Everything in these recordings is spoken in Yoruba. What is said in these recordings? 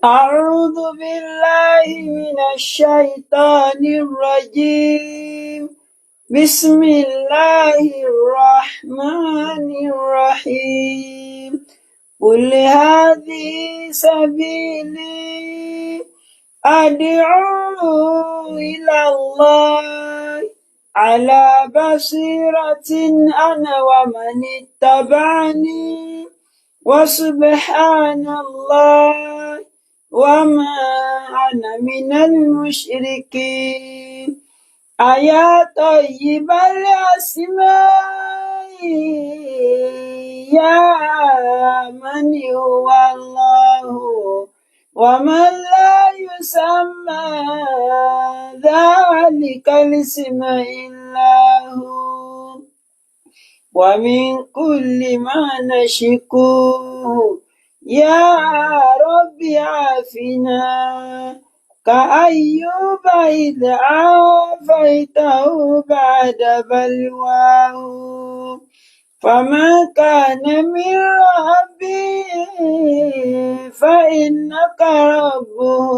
أعوذ بالله من الشيطان الرجيم. بسم الله الرحمن الرحيم. قل هذه سبيلي أدعو إلى الله على بصيرة أنا ومن اتبعني، وسبحان الله وما أنا من المشركين. أيا طيب الأسماء، يا من هو الله ومن لا يسمى ذلك الاسم إلا هو، ومن كل ما نشكوه يا رب عافنا، كأيوب إذ عافيته بعد بلواه، فما كان من ربي فإنك ربه،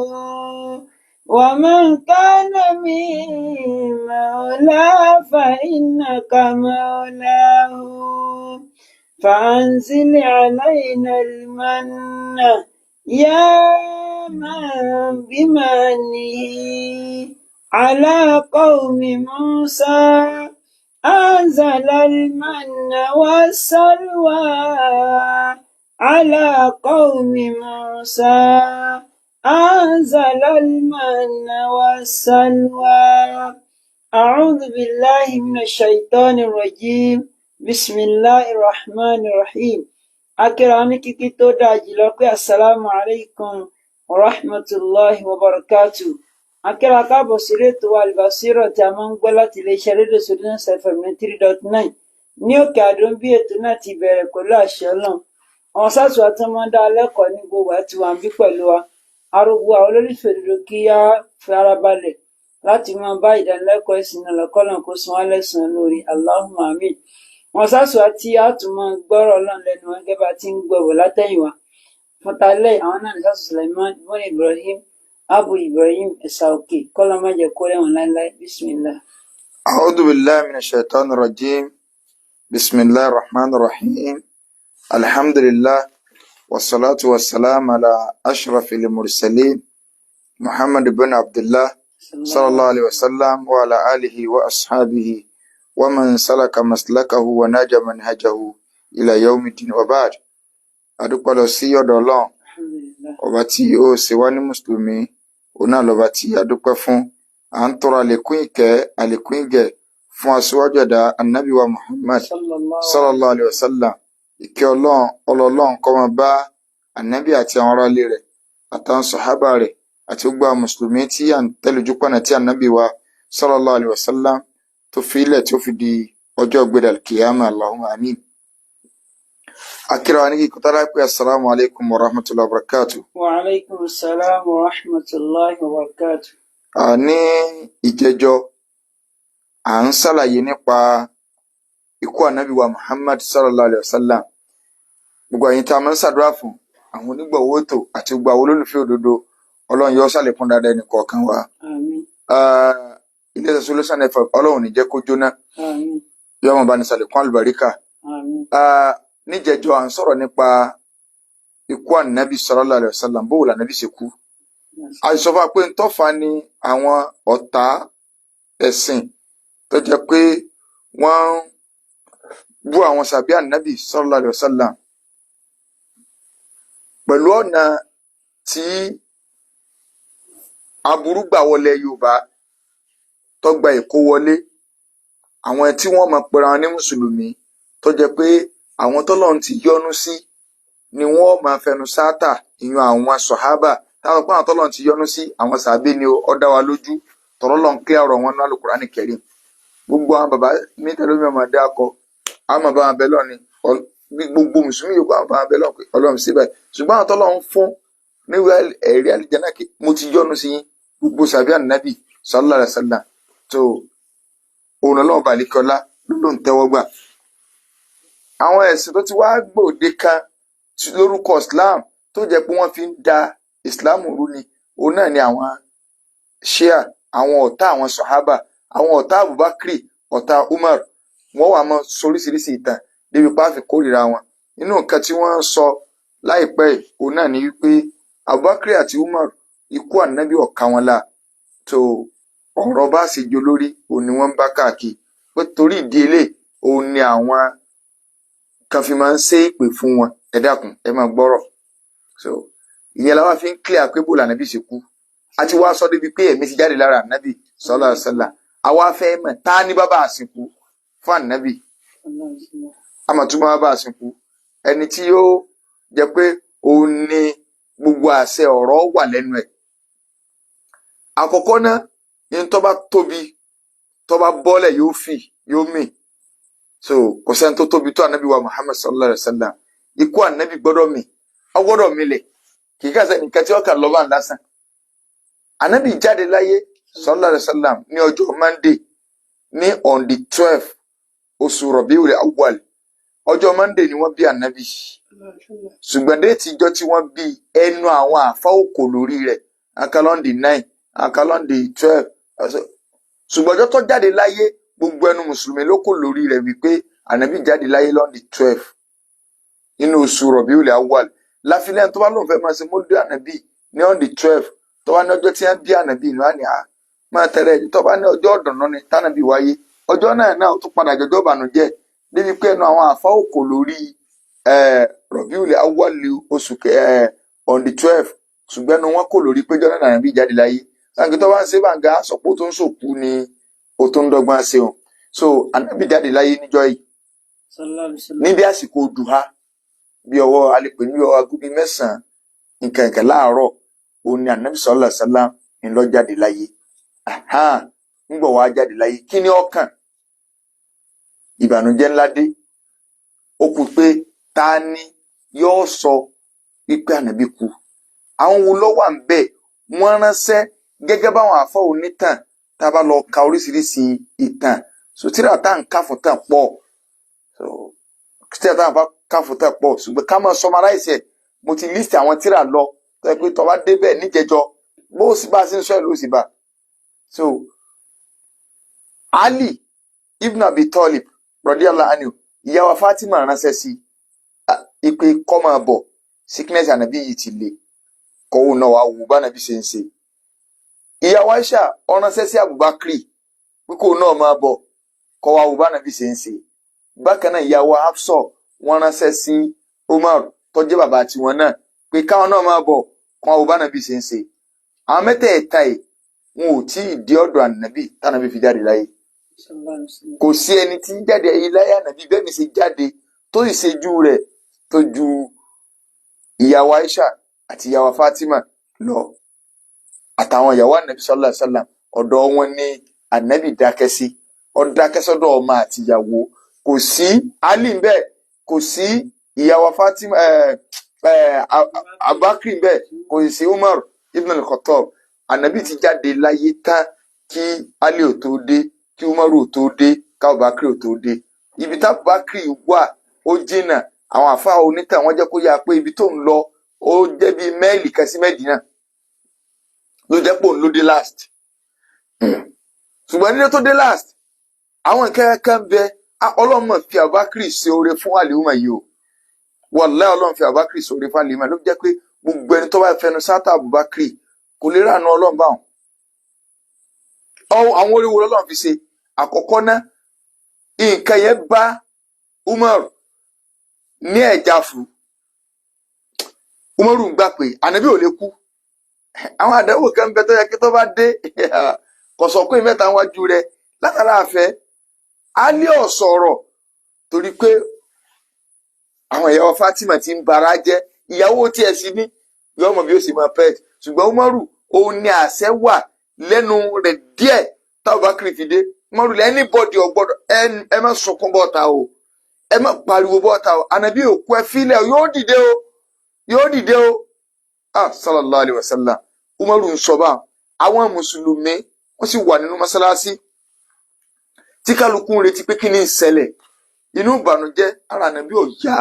ومن كان من مولى فإنك مولاه، فأنزل علينا المن يا من بمنه على قوم موسى أنزل المن والسلوى، على قوم موسى أنزل المن والسلوى. أعوذ بالله من الشيطان الرجيم. بسم الله الرحمن الرحيم. A kíra ní kíkí tó dáa jùlọ pé السلام عليكم ورحمة الله وبركاته. A kíra káàbọ̀ sí ètò Albasira tí a máa ń gbọ́ láti iléeṣẹ́ rédíò Solution FM ní 3.9 ní Òkè Àdó. Bí ètò náà ti bẹ̀rẹ̀ pẹ̀lú àṣẹ Ọlọ́run, àwọn sáàtù àti wọn máa ń dá lẹ́kọ̀ọ́ ní gbogbo àti wà ń bí pẹ̀lú wa. Arúgbó àwọn olólùfẹ́ òdodo, kí á fi ara balẹ̀ láti máa bá ìdánilẹ́kọ̀ọ́ ẹ̀sìn náà lọ́kọ́lọ́n kó san wá lẹ́sàn-án lórí. اللهم آمين. Wọn sáàtù àti á tún máa gbọ́rọ̀ Ọlọ́run lẹ́nu wọn gẹ́gẹ́ bá a ti ń gbọ́ bọ̀ látẹ̀yìnwá. Fún talẹ́, àwọn náà ní sáàtù Sulaiman bọ́n Ibrahim, Abu Ibrahim Ẹ̀sà Òkè. Kọ́lọ́ má jẹ́ kó rẹ̀wọ̀n láéláé. بسم الله. أعوذ بالله من الشيطان الرجيم. بسم الله الرحمن الرحيم. الحمد لله والصلاة والسلام على أشرف المرسلين محمد بن عبد الله صلى الله عليه وسلم وعلى آله وأصحابه ومن سلك مسلكه ونهج منهجه إلى يوم الدين، وبعد. Adúpẹ́ lọ sí ọ̀dọ̀ Ọlọ́run, الحمد لله. ọba tí ó ṣe wá ní mùsùlùmí. Òun náà lọ́ba tí a dúpẹ́ fún. À ń tọrọ àlékún ìkẹ́, àlékún ìgẹ̀ fún aṣíwájú ẹ̀dá, Ànábì wa Muhammad صلى الله صلى الله عليه وسلم. Ìkẹ́ Ọlọ́run, ọlọ́ọ̀lọ́run kó máa bá Ànábì àti àwọn aráalé rẹ̀ àtàwọn sàhábà rẹ̀ àti gbogbo àwọn mùsùlùmí tí à ń tẹ̀lé ojú pọ̀nà tí Ànábì wa صلى الله عليه وسلم tó fi ilẹ̀ tí ó fi di ọjọ́ gbẹdẹ kìyàmà. اللهم آمين. A kíra wa ní kíkọ́ tára pé السلام عليكم ورحمة الله وبركاته. وعليكم السلام ورحمة الله وبركاته. Ní ìjẹjọ, à ń ṣàlàyé nípa ikú Ànábì wa Muhammad صلى الله عليه وسلم. Gbogbo àyín tá a máa ń ṣàdúrà fún, àwọn onígbọ̀wọ́ ètò àti gbogbo àwọn olólùfẹ́ òdodo, Ọlọ́run yóò ṣàlékún dáadáa ẹnì kọ̀ọ̀kan wa. آمين. Iléeṣẹ́ Solution FM, Ọlọ́run ò ní jẹ́ kó jóná. آمين. Yóò máa bá ní ṣàlékún àlùbáríkà. آمين. Níjẹjọ, à ń sọ̀rọ̀ nípa ikú Ànábì صلى الله عليه وسلم, bóò lànábì ṣe kú. A sọ fún wa pé ntọ́fà ni àwọn ọ̀tá ẹ̀sìn tó jẹ́ pé wọ́n ń bú àwọn sàbí Ànábì صلى الله عليه وسلم pẹ̀lú ọ̀nà tí aburú gbà wọlé Yorùbá, tó gba Èkó wọlé, àwọn tí wọ́n máa pera wọn ní mùsùlùmí, tó jẹ́ pé àwọn tọ́lọ́run ti yọ́nú sí ni wọ́n máa fẹnu sáátà, ìyẹn àwọn sọ̀hábà táwọn pé àwọn tọ́lọ́run ti yọ́nú sí, àwọn sàbí ni. Ó dá wa lójú tọ́lọ́run kílẹ̀ ọ̀rọ̀ wọn ní Al-Qur'ani Karim. Gbogbo àwọn bàbá mi tẹ̀lé mi ọmọdé akọ, àwọn bàbá wọn bẹ lọ́ni, gbogbo mùsùlùmí yòókù, àwọn bàbá wọn bẹ lọ́ni pé Ọlọ́run síbẹ̀. Ṣùgbọ́n àwọn tọ́lọ́run fún níwèé ẹ̀rí àlìjáná kí mo ti yọ́nú sí yín, gbogbo sàbí Ànábì صلى الله عليه وسلم tó òun Ọlọ́run balikọ́lá ló ń tẹ́wọ́ gbà. Àwọn ẹ̀sìn tó ti wá gbòde kan lórúkọ Islam tó jẹ́ pé wọ́n fi ń da Islam rú ni. Òun náà ni àwọn Shia, àwọn ọ̀tá àwọn sọ̀hábà, àwọn ọ̀tá Abubakar, ọ̀tá Umar. Wọ́n wà mọ́ soríṣiríṣi ìtàn débi páàfin kórìíra wọn. Nínú nǹkan tí wọ́n ń sọ láìpẹ́ yìí, òun náà ni wípé Abubakar àti Umar, ikú ànábì ọ̀ka wọn la tó ọ̀rọ̀ bá ṣe jọ lórí òun ni wọ́n ń bá káàkiri, pé torí ìdí eléyìí òun ni àwọn kan fi máa ń ṣe ìpè fún wọn. Ẹ dákun, ẹ máa gbọ́rọ̀. So ìyẹn la wá fi ń clear pé bó lànàbì ṣe kú. A ti wá sọ débi pé ẹ̀mí ti jáde lára ànábì sallallahu alaihi wasallam. Àwa fẹ́ mọ̀ tá ní bàbá àsìkú fún ànábì. Àmọ̀túnmọ̀ bàbá àsìkú, ẹni tí yóò jẹ́ pé òun ni gbogbo àṣẹ ọ̀rọ̀ wà lẹ́nu ẹ̀. Àkọ́kọ́ náà ní tó bá tóbi, tó bá bọ́lẹ̀, yóò fì, yóò mì. So kò sẹ́ni tó tóbi tó ànábì wa Muhammad sallallahu alayhi wa sallam. Ikú ànábì gbọ́dọ̀ mì, ó gbọ́dọ̀ milẹ̀. Kì í kàṣẹ nǹkan tí ó kà lọ́ba lásán. Ànábì jáde láyé sallallahu alayhi wa sallam ní ọjọ́ Monday, ní on the 12 oṣù Rabiul Awwal. Ọjọ́ Monday ni wọ́n bí ànábì, ṣùgbọ́n date ìjọ tí wọ́n bí, ẹnu àwọn àfa òkò lórí rẹ̀, akalọ́ndì 9, akalọ́ndì 12. Ṣùgbọ́n ọjọ́ tó jáde láyé, gbogbo ẹnu mùsùlùmí ló kò lórí rẹ̀ wípé ànábì jáde láyé l'on the 12 nínú oṣù Rabiul Awwal. Láfilẹ́ tó bá lóun fẹ́ máa ṣe mọ́lúdì ànábì ní on the 12, tó bá ní ọjọ́ tí wọ́n bí ànábì inú àní à máa tẹ̀lé ẹ̀jú, tó bá ní ọjọ́ ọ̀dùnnú ni tànábì wáyé, ọjọ́ náà náà ó tún padà jọjọ́ ìbànújẹ́, débi pé ẹnu àwọn àfa òkò lórí Rabiul Awwal oṣù on the 12, ṣùgbọ́n ẹnu wọn kò lórí pé jọ́nà ànábì jáde láyé. Láǹkì tó bá ń ṣe bàǹgà sọ̀pọ̀ tó ń sòkú ni ó tó ń dọ́gbọ́n ṣe o. So ànábì jáde láyé níjọ́ yìí Sallallahu alaihi wasallam. níbi àsìkò dùhà, bí ọwọ́ alẹ́pẹ̀ ní ọwọ́ aago bíi 9 nǹkan nǹkan láàárọ̀, òun ni ànábì sallallahu alaihi wasallam ń lọ jáde láyé. Ńgbọ̀ wá jáde láyé, kí ni ọkàn ìbànújẹ́ ńlá dé. Ó kù pé ta ni yóò sọ wípé ànábì kú? Àwọn wo ló wà ń bẹ̀? Wọ́n ránṣẹ́ gẹ́gẹ́ báwọn àfọ onítàn. Tá a bá lọ ka oríṣiríṣi ìtàn, so tíra tá à ń kà fún tàn pọ̀, so tíra tá à ń kà fún tàn pọ̀, ṣùgbọ́n ká máa summarize ẹ̀. Mo ti list àwọn tíra lọ tó yẹ pé tó bá débẹ̀ níjẹjọ, bó sì bá a ṣe ń sọ ẹ̀ ló sì bá. So Ali ibn Abi Talib radiyallahu anhu, ìyàwó Fatima ránṣẹ́ sí ipe kó máa bọ̀, sickness ànábì yìí ti le, kọ́wọ́ náà wàá wò bá ànábì ṣe ń ṣe. Ìyàwó Aisha ó ránṣẹ́ sí Abubakar pé kóun náà máa bọ̀, kó wá wò bá ànábì ṣe ń ṣe. Bákan náà, ìyàwó Hafsa, wọ́n ránṣẹ́ sí Umar tó jẹ́ bàbá tiwọn náà pé káwọn náà máa bọ̀, kó wá wò bá ànábì ṣe ń ṣe. Àwọn mẹ́tẹ̀ẹ̀ta yìí, wọn ò tí ì dé ọ̀dọ̀ ànábì tànábì fi jáde láyé. Sallallahu alaihi wasallam. Kò sí ẹni tí ń jáde láyé ànábì bẹ́ẹ̀ mi ṣe jáde tó sì ṣe ju rẹ̀ tó ju ìyàwó Aisha àti ìyàwó Fatima lọ, àtàwọn ìyàwó ànábì sallallahu alaihi wasallam. Ọ̀dọ̀ wọn ní ànábì dákẹ́ sí. Ó dákẹ́ sọ́dọ̀ ọmọ àti ìyàwó. Kò sí Ali ńbẹ̀, kò sí ìyàwó Fatima, ẹ ẹ Abubakar ńbẹ̀, kò sì sí Umar ibn al-Khattab. Ànábì ti jáde láyé tán kí Ali ò tó dé, kí Umar ò tó dé, ká Abubakar ò tó dé. Ibi tá Abubakar wà ó jìnnà. Àwọn àfa onítàn wọn jẹ́ kó yá pé ibi tó ń lọ, ó jẹ́ bíi mẹ́ẹ̀lì kan sí Mẹ́dínà, ló jẹ́ pé òun ló dé last. Ṣùgbọ́n nílé tó dé last, àwọn nǹkan kan bẹ. Ọlọ́run mọ̀ fi Abubakar ṣe oore fún àlèhùnmọ̀ yìí o. Wàláhì, Ọlọ́run fi Abubakar ṣe oore fún àlèhùnmọ̀. Ló jẹ́ pé gbogbo ẹni tó bá fẹnu sátà Abubakar kò lè rànú Ọlọ́run báwọn. Àwọn oríwo Ọlọ́run fi ṣe? Àkọ́kọ́ ná, nǹkan yẹn bá Umar ní ẹ̀já fún Umaru ń gbà pé ànábì ò lè kú. Àwọn àdánwò kan bẹ tó yẹ kí tó bá dé, kò sọ pé mẹ́ta wájú rẹ látara àfẹ́ Ali ò sọ̀rọ̀, torí pé àwọn ìyàwó Fatima ti ń bara jẹ́. Ìyàwó tiẹ̀ sí ní yọmọ mọ bí ó sì máa pẹ́. Ṣùgbọ́n Umaru, òun ni àṣẹ wà lẹ́nu rẹ̀ díẹ̀ táwọn bá kiri fi dé. Umaru lẹ́ anybody ọgbọ́dọ̀, ẹ má sunkún bọ́ta o, ẹ má pariwo bọ́ta o, ànábì òkú, ẹ fílẹ̀ o, yóò dìde o, yóò dìde o. Ah, sallallahu alayhi wa sallam. Umaru ń sọ báwọn, àwọn mùsùlùmí wọ́n sì wà nínú mọ́sálásí tí kálukú ń retí pé kí ni ń ṣẹlẹ̀. Inú ìbànújẹ́, ara ànábì ò yá,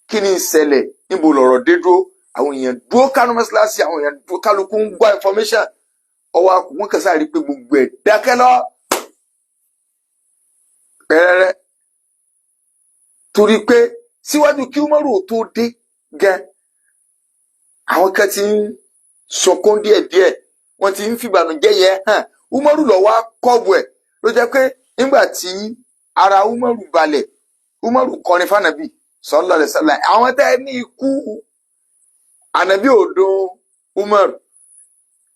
kí ni ń ṣẹlẹ̀? Níbo lọ̀rọ̀ dé dúró? Àwọn èèyàn dúró kánú mọ́ṣáláṣí, àwọn èèyàn dúró, kálukú ń gbọ́ information. Ọwọ́ wọn kàn sáà rí pé gbogbo ẹ̀ dákẹ́ lọ pẹ́rẹ́rẹ́, torí pé síwájú kí Umaru ò tó dé gan, àwọn kan ti ń sọkún díẹ̀díẹ̀, wọ́n ti ń fìbànújẹ́ yẹn hàn. Umaru lọ wá kọ́ọ̀bù ẹ̀, ló jẹ́ pé nígbà tí ara Umaru balẹ̀, Umaru kọrin fànàbì sallallahu alaihi wasallam. Àwọn tẹ́ ẹ ní ikú ànàbì òdo Umaru,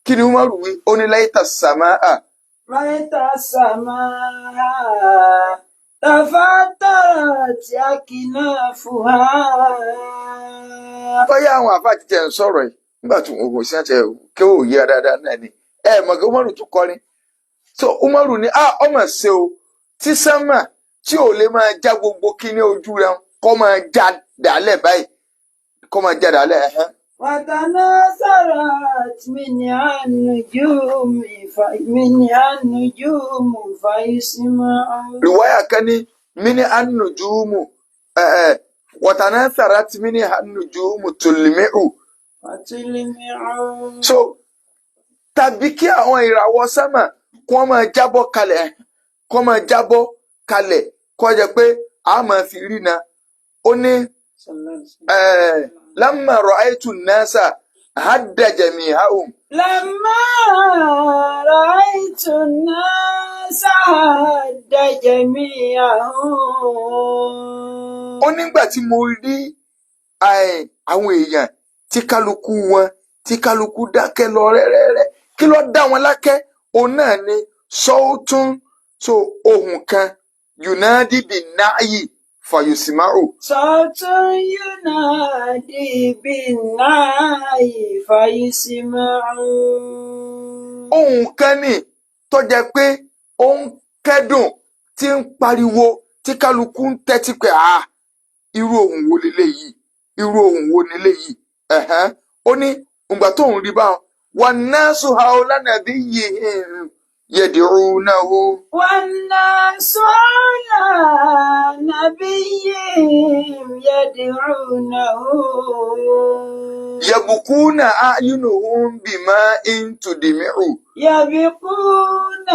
kí ni Umaru wí? Ó ní laita samaa ليت السماء تفطرت أكنافها. Bóyá àwọn àfa ti tẹ̀ ń sọ̀rọ̀ yìí nígbà tí ògùn sí àti kí ó yíra dáadáa náà ni ẹ mọ̀ kí Umaru tún kọrin. So Umaru ní, ah, ọmọ ṣe o, tí sánmà tí ò lè máa já gbogbo kíní ojú rẹ kọ́ máa já dálẹ̀ báyìí, kọ́ máa já dálẹ̀ ẹ̀hán. وتناثرت منها النجوم منها النجوم فيسمع. Riwaya kan ní mini annujumu watanatharat mini annujumu tulmi'u. وتلمع. So tàbí kí àwọn ìràwọ̀ sánmà kí wọ́n máa jábọ́ kalẹ̀, kí wọ́n máa jábọ́ kalẹ̀, kó jẹ́ pé a máa fi rí na. Ó ní lamma ra'aytu an-nasa hadda jami'ahum. لما رأيت الناس هد جميعهم. Ó nígbà tí mo rí àwọn èèyàn tí kálukú wọn, tí kálukú dákẹ́ lọ rẹ́rẹ́rẹ́, kí ló dá wọn lákẹ́? Òun náà ni sawtun, so ohùn kan, yunadi bin na'yi fayusma'u. صوت ينادي بالنعي فيسمع. Ohùn kan ní tó jẹ́ pé ó ń kẹ́dùn, tí ń pariwo, tí kálukú ń tẹ́tí pé, ah, irú ohùn wo leléyìí? Irú ohùn wo leléyìí? Ẹ̀hẹ́n. Ó ní ìgbà tóun rí báwọn, wannasu hawla nabiyyihim yad'unahu. والناس على نبيهم يدعونه. Yabukuna a'yunuhum bima'in tudmi'u. يبكون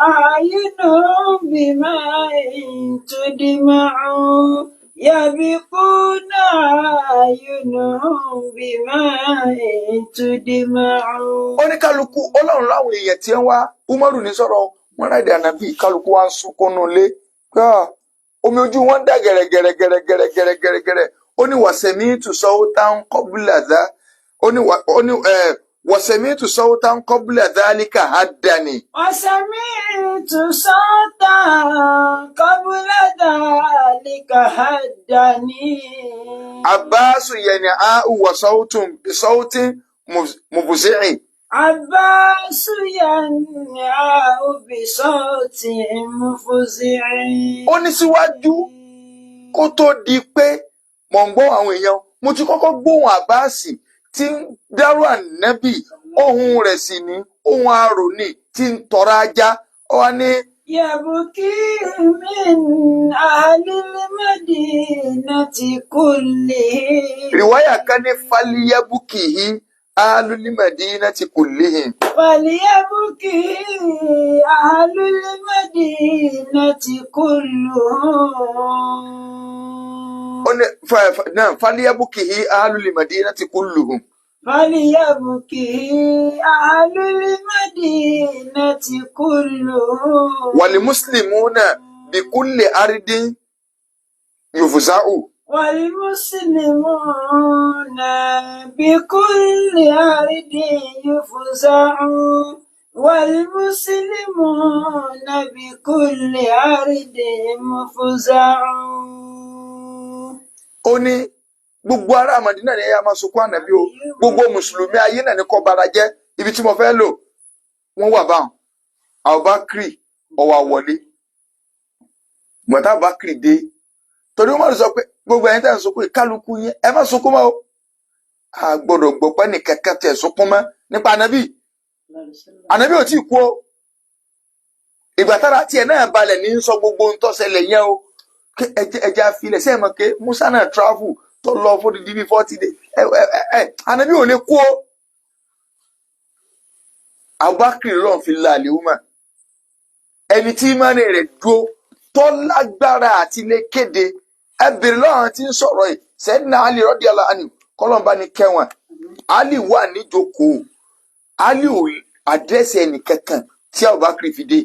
أعينهم بماء تدمع، يبكون أعينهم بماء تدمع. Oníkálukú ọlọ́run láwọn èèyàn tí ń wá Umaru ní sọ̀rọ̀ wọn ráìdì ànábì, kálukú wa ń sunkún nulẹ̀ pé omi ojú wọn dà gẹ̀rẹ́gẹ̀rẹ́gẹ̀rẹ́gẹ̀rẹ́gẹ̀rẹ́. Ó ní wasami'tu sawtan qabla dha, ó ní ó ní wasami'tu sawtan qabla dhalika haddani. وسمعت صوتا قبل ذلك هدني. Abbasu yan'a'u wa sawtun bi sawtin mufzi'in. عباس ينعى بصوت مفزع. Ó ní síwájú kó tó di pé mò ń gbọ́ àwọn èèyàn, mo ti kọ́kọ́ gbóhùn Àbáàsì tí ń dárò ànábì, ohùn rẹ̀ sì ní ohùn arò ní tí ń tọrọ ajá. Ó wá ní يبكي من أهل المدينة كلهم. Rìwáyà kan ní falyabukihi ahlul madinati kullihim. فليبكي أهل المدينة كلهم. Ó ní náà falyabukihi ahlul madinati kulluhum. فليبكي أهل المدينة كلهم. Wal muslimuna bikulli ardin yufza'u. والمسلمون بكل أرض يفزع، والمسلمون بكل أرض مفزع. Ó ní gbogbo ará Màdínà ní ẹ̀yà máa sunkún ànábì o, gbogbo mùsùlùmí ayé náà ní kó bara jẹ́. Ibi tí mo fẹ́ lò wọ́n wà báwọn. Abubakar ó wá wọlé. Gbọ̀ntà Abubakar dé, torí wọ́n sọ pé gbogbo ẹ̀yin tẹ́ ń sunkún yìí, kálukú yín ẹ má sunkún mọ́ o, a gbọ́dọ̀ gbọ́ pé nìkankan tẹ̀ sunkún mọ́ nípa ànábì. Ànábì ò tí ì kú o. Ìgbà tára tiẹ̀ náà balẹ̀ ní sọ gbogbo ohun tó ṣẹlẹ̀ yẹn o. Kí ẹjẹ́ àfilẹ̀ sẹ́yìn mọ̀ pé Musa náà travel. Tó lọ fún dídí bíi 40 days. Ẹ ẹ ẹ, ànábì ò lè kú o. Abubakar lọ́n fi la àlèhùnmá, ẹni tí ìmánì rẹ̀ dúró tó lágbára àti lè kéde. Ẹ bèrè lọ́wọ́ tí ń sọ̀rọ̀ yìí, Sayyidina Ali radiyallahu anhu, kọ́lọ́mbà ní kẹwọn. Ali wà níjókòó, Ali ò address ẹnì kankan tí Abubakar fi dé.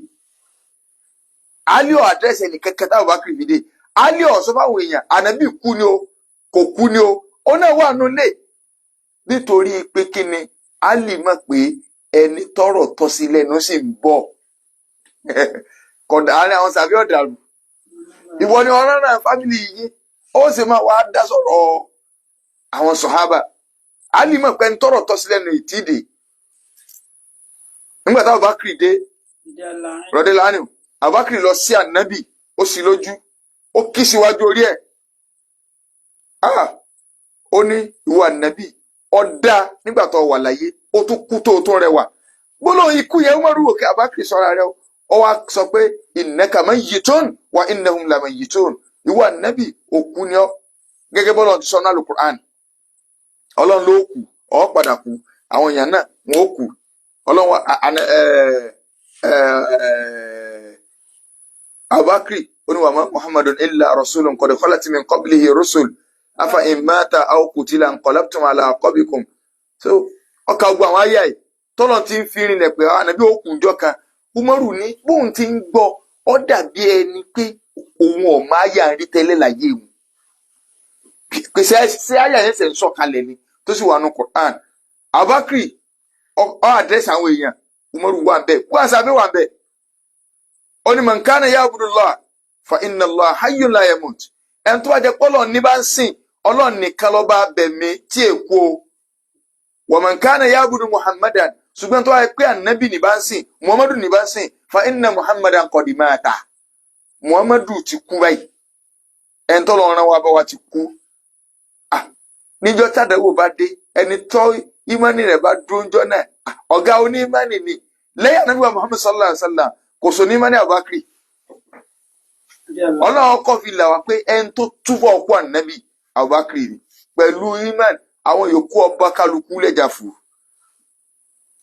Ali ò address ẹnì kankan tí Abubakar fi dé. Ali ò sọ fáwọn èèyàn ànábì kú ni o, kò kú ni o, ó náà wà nulẹ̀. Nítorí pé kí ni? Ali mọ̀ pé ẹni tọ́rọ̀ tọ́ sí lẹ́nu sì ń bọ̀ kọ̀dà àárín àwọn sàbí ọ̀dàrú. Ìwọ ni ọ̀rọ̀ náà family yìí, ó sì máa wá dá sọ̀rọ̀ àwọn sọ̀hábà. Ali mọ̀ pé ẹni tọ́rọ̀ tọ́ sí lẹ́nu ìtìdè. Nígbà táwọn Abubakar dé, radiyallahu anhu, Abubakar lọ sí ànábì, ó sì lójú, ó kí síwájú orí ẹ̀. Ah, ó ní, "Ìwọ ànábì, ọ̀dà nígbà tó wà láyé, ó tún kú tó tún rẹwà." Gbólóhùn ikú yẹn, Umaru wò kí Abubakar sọra rẹ, ó wá sọ pé, "Innaka mayyitun wa innahum lamayyitun." Ìwọ ànábì, òkú ni ọ́, gẹ́gẹ́ bọ́lá ti sọ náà Al-Qur'an. Ọlọ́run ló kù, ọ́ padà kú, àwọn èèyàn náà wọn ó kú. Ọlọ́run Abubakar oníwàmọ́, "Muhammadun illa rasulun qad khalat min qablihi rusul, afa in mata aw qutila inqalabtum ala aqabikum." So ọkà gbogbo àwọn àyà yìí tọ́lọ̀ ti ń fi rinlẹ̀ pé ànábì òkú ìjọ kan. Umaru ní bóun ti ń gbọ́, ọ dàbí ẹni pé òun ọ̀ máa yà ń rí tẹ́lẹ̀ láyé òun, pèsè ṣé àyà yẹn ṣe ń sọ̀kalẹ̀ ni tó sì wà ní Quran. Abubakar ọ address àwọn èèyàn, Umaru wà bẹ́ẹ̀, wọ́n sábẹ́ wà bẹ́ẹ̀. Ó ní, "Man kana ya'budullah fa inna Allah hayyun la yamut." Ẹni tó bá jẹ́ pé Ọlọ́run ní bá ń sìn, Ọlọ́run nìkan ló bá bẹ̀mí tí èkó o. "Wa man kana ya'budu Muhammadan," ṣùgbọ́n tó bá yẹ pé ànábì ní bá ń sìn, Muhammadu ní bá ń sìn, "fa inna Muhammadan qad mata." Muhammadu ti kú báyìí, ẹni tó lọ rán wa bá wa ti kú. Ah, níjọ́ tàdánwò bá dé, ẹni tó ìmánì rẹ̀ bá dúró ńjọ́ náà, ah, ọ̀gá onímánì ni lẹ́yìn ànábì wa Muhammad sallallahu alaihi wa sallam, kò sọ ní ìmánì Abubakar. Ọlọ́run kọ́ fi là wá pé ẹni tó túbọ̀ kú ànábì Abubakar ni pẹ̀lú ìmánì, àwọn yòókù ọba kálukú lẹ́jà fún.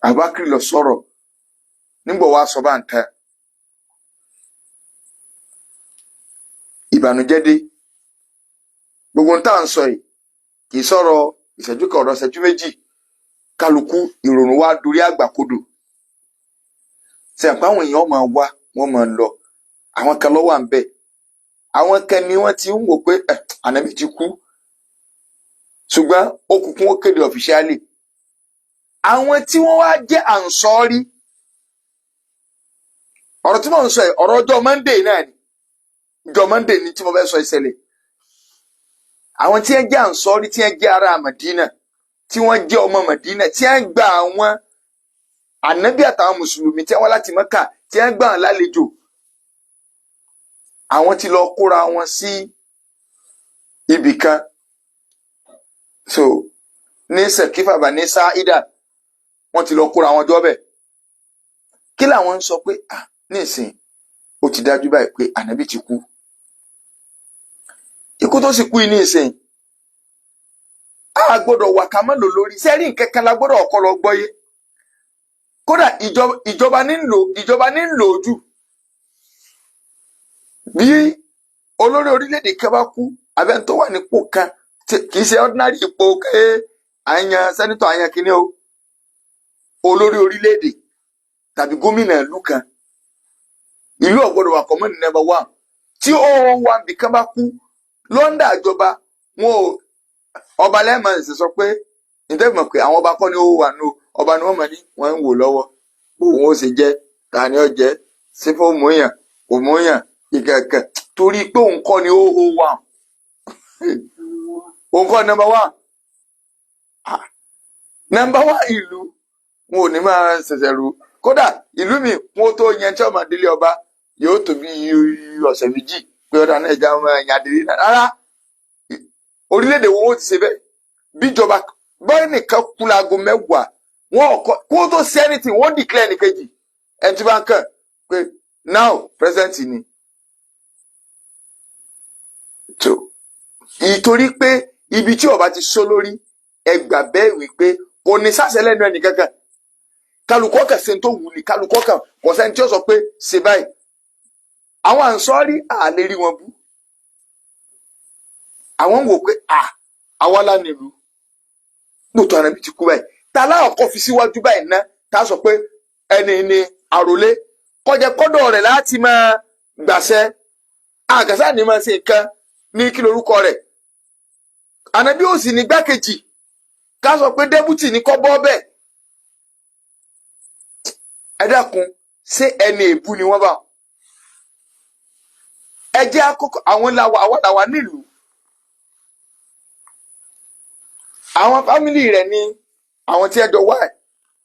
Abubakar lọ sọ̀rọ̀ nígbà wàá sọ bá ń tẹ́ ìbànújẹ́ dé. Gbogbo ohun tá à ń sọ yìí kì í sọ̀rọ̀ ìṣẹ́jú kan, ọ̀rọ̀ ìṣẹ́jú méjì. Kálukú ìrònú wa dorí àgbàkodò. Sẹ̀pá àwọn èèyàn máa wá, wọ́n máa lọ, àwọn kan ló wà ń bẹ̀, àwọn kan ni wọ́n ti ń wò pé ẹ̀ ànábì ti kú, ṣùgbọ́n òkùnkùn ó kéde officially. Àwọn tí wọ́n wá jẹ́ ànsọ́rí, ọ̀rọ̀ tí mò ń sọ yìí, ọ̀rọ̀ ọjọ́ Monday náà ni, ọjọ́ Monday ni tí mo fẹ́ sọ ìṣẹ̀lẹ̀. Àwọn tí wọ́n jẹ́ ànsọ́rí, tí wọ́n jẹ́ ará Madina, tí wọ́n jẹ́ ọmọ Madina, tí wọ́n gba àwọn ànábì àtàwọn mùsùlùmí tí wọ́n wá láti Mẹ́kà, tí wọ́n gbà wọ́n lálejò, àwọn tí lọ kóra wọn sí ibì kan, so ní Sẹkífà bá ní Sáídà, wọ́n ti lọ kóra wọn jọ bẹ́ẹ̀. Kí làwọn ń sọ pé, ah, nísìn ó ti dájú báyìí pé ànábì ti kú, ikú tó sì kú yìí nísìn, a gbọ́dọ̀ wà ká má lò lórí sẹ́rí nǹkan kan la gbọ́dọ̀ ọkọ lọ gbọ́yé. Kódà ìjọba ní ń lò, ìjọba ní ń lò jù. Bí olórí orílẹ̀-èdè kan bá kú, abẹ́ni tó wà nípò kan, kì í ṣe ordinary ipò pé àyàn senator, àyàn kìíní o, olórí orílẹ̀-èdè tàbí gómìnà ìlú kan, ìlú ò gbọ́dọ̀ wà common. Number one, tí ó wà níbì kan bá kú lọ́ndà ìjọba, wọn ò ọba lẹ́ẹ̀mọ̀ ṣe sọ pé nítorí mọ̀ pé àwọn ọba kọ́ ni ó wà nù ọba ni wọ́n mọ̀ ní wọ́n ń wò lọ́wọ́ bóun ó ṣe jẹ́, ta ni ó jẹ́, ṣé fún mú yàn kò mú yàn ìkẹ̀kẹ̀, torí pé òun kọ́ ni ó hó wà, òun kọ́ ni number one. Ah, number one ìlú wọn ò ní máa ṣẹ̀ṣẹ̀ rú. Kódà ìlú mi, wọn tó yẹn tí ọmọ délé ọba yóò tó bí ọ̀sẹ̀ 2 pé ọ̀dà náà ẹja ọmọ ẹ̀yìn adélé náà. Rárá, orílẹ̀-èdè wo wọ́n ti ṣe bẹ́ẹ̀? Bíjọba bọ́ọ̀ nìkan kú láago 10, wọn ò kọ́ kó tó ṣe anything, wọ́n declare ẹnìkejì, ẹni tí bá ń kàn pé now president ni tó, ìtorí pé Ibi tí ó bá ti sọ lórí, ẹ gbà bẹ́ẹ̀ wípé kò ní sáṣẹ lẹ́nu ẹnì kankan. Kálukú ọkàn ṣe tó wù ní kálukú ọkàn, kò sẹ́ni tí ó sọ pé ṣe báyìí. Àwọn ànsọ́rí àlè rí wọn bú. Àwọn ń wò pé à àwa la nílùú lóòótọ́, Ànábì ti kú báyìí, ta láàkọ́ fi síwájú báyìí ná, tá a sọ pé ẹni ní àròlé kọjá kọ́dọ̀ rẹ̀ láti máa gbàṣẹ àgàsà ní máa ṣe nǹkan ní kí lorúkọ rẹ̀. Ànábì ò sì ní gbákejì ká sọ pé deputy ní kọ́ bọ́ bẹ́ẹ̀. Ẹ dákun, ṣé ẹni èbú ni wọ́n bá ẹ jẹ́ àkọ́kọ́? Àwọn làwà, àwọn làwà nílùú, àwọn family rẹ̀ ni àwọn tí ẹ jọ wá ẹ,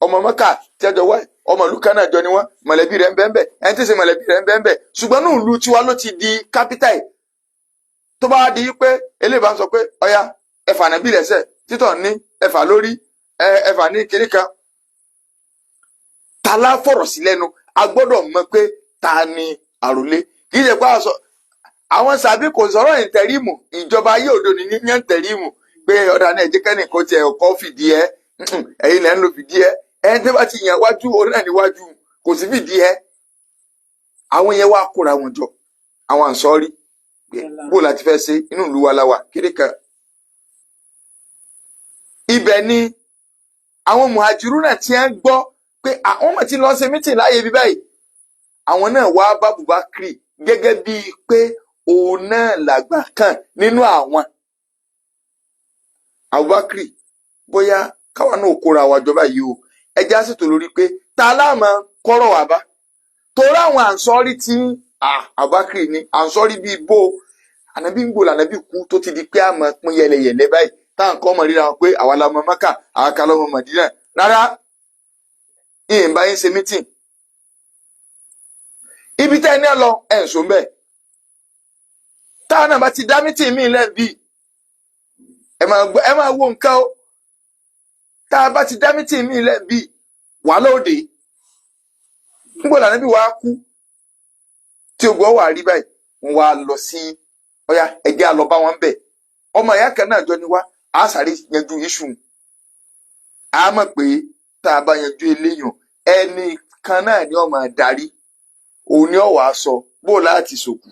ọmọ Mẹ́kà tí ẹ jọ wá ẹ, ọmọ ìlú kan náà jọ ni wọ́n, mọ̀lẹ́bí rẹ̀ ń bẹ ń bẹ, ẹni tí ń ṣe mọ̀lẹ́bí rẹ̀ ń bẹ ń bẹ. Ṣùgbọ́n ní ìlú tiwa ló ti di capital yìí. Tó bá di pé eléyìí bá ń sọ pé ọya ẹfà nàbí lẹ́sẹ̀ títọ̀ ní ẹfà lórí ẹfà ní kinní kan, ta la fọ̀rọ̀ sí lẹ́nu? A gbọ́dọ̀ mọ̀ pé ta ni àròlé. Kì í ṣe pé àṣọ àwọn sàbí kò sọ̀rọ̀ interim. Ìjọba ayé òde òní ní interim pé ọ̀dà náà ẹ̀jẹ̀ kẹ́nì kò tiẹ̀ kọ́ fìdí ẹ́, ẹ̀yin lẹ́ ń lo fìdí ẹ́. Ẹni tí wọ́n ti yàn wájú orí náà níwájú, kò sí fìdí ẹ́. Àwọn yẹn wá kóra wọn jọ, àwọn ànsọ́rí, bó láti fẹ́ ṣe inú ìlú wa la wà kéde kan. Ibẹ̀ ni àwọn muhajiru náà ti ń gbọ́ pé àwọn ọmọ ti lọ ṣe meeting láàyè bí báyìí. Àwọn náà wá bá Abubakar gẹ́gẹ́ bíi pé òun náà làgbà kan nínú àwọn. Abubakar, bóyá káwa náà kóra wa jọba yìí o, ẹjẹ á ṣètò lórí pé ta láàmú kọ́rọ̀ wà bá torí àwọn ànsọ́rí tí Abubakar ní ànsọ́rí bíi bó ànábì ń gbòòlò. Ànábì kú tó ti di pé a máa pín yẹlẹyẹlẹ báyìí, táwọn kan mọ̀ ríra wọn pé àwa la mọ Mẹ́kà, àwa kan lọ́mọ Mọ̀dínà. Rárá, ìyẹn bá yín ṣe meeting ibi tẹ́ ẹ ní lọ ẹ̀ ń sọ bẹ́ẹ̀. Táwọn náà bá ti dá meeting míì lẹ́bi, ẹ máa gbọ́, ẹ máa wo nǹkan o. Tá a bá ti dá meeting míì lẹ́bi, wàhálà òde ńgbọ́dọ̀. Ànábì wàá kú tí ogun ọwọ́ àrí báyìí, wọ́n wá lọ sí ọyá ẹjẹ́ àlọ́ bá wọn bẹ̀. Ọmọ ìyá kan náà jọ ni wá, a sáré yanjú iṣu. A mọ̀ pé tá a bá yanjú eléyàn, ẹnì kan náà ni ó máa darí, òun ni ó wàá sọ bó o láti sòkù,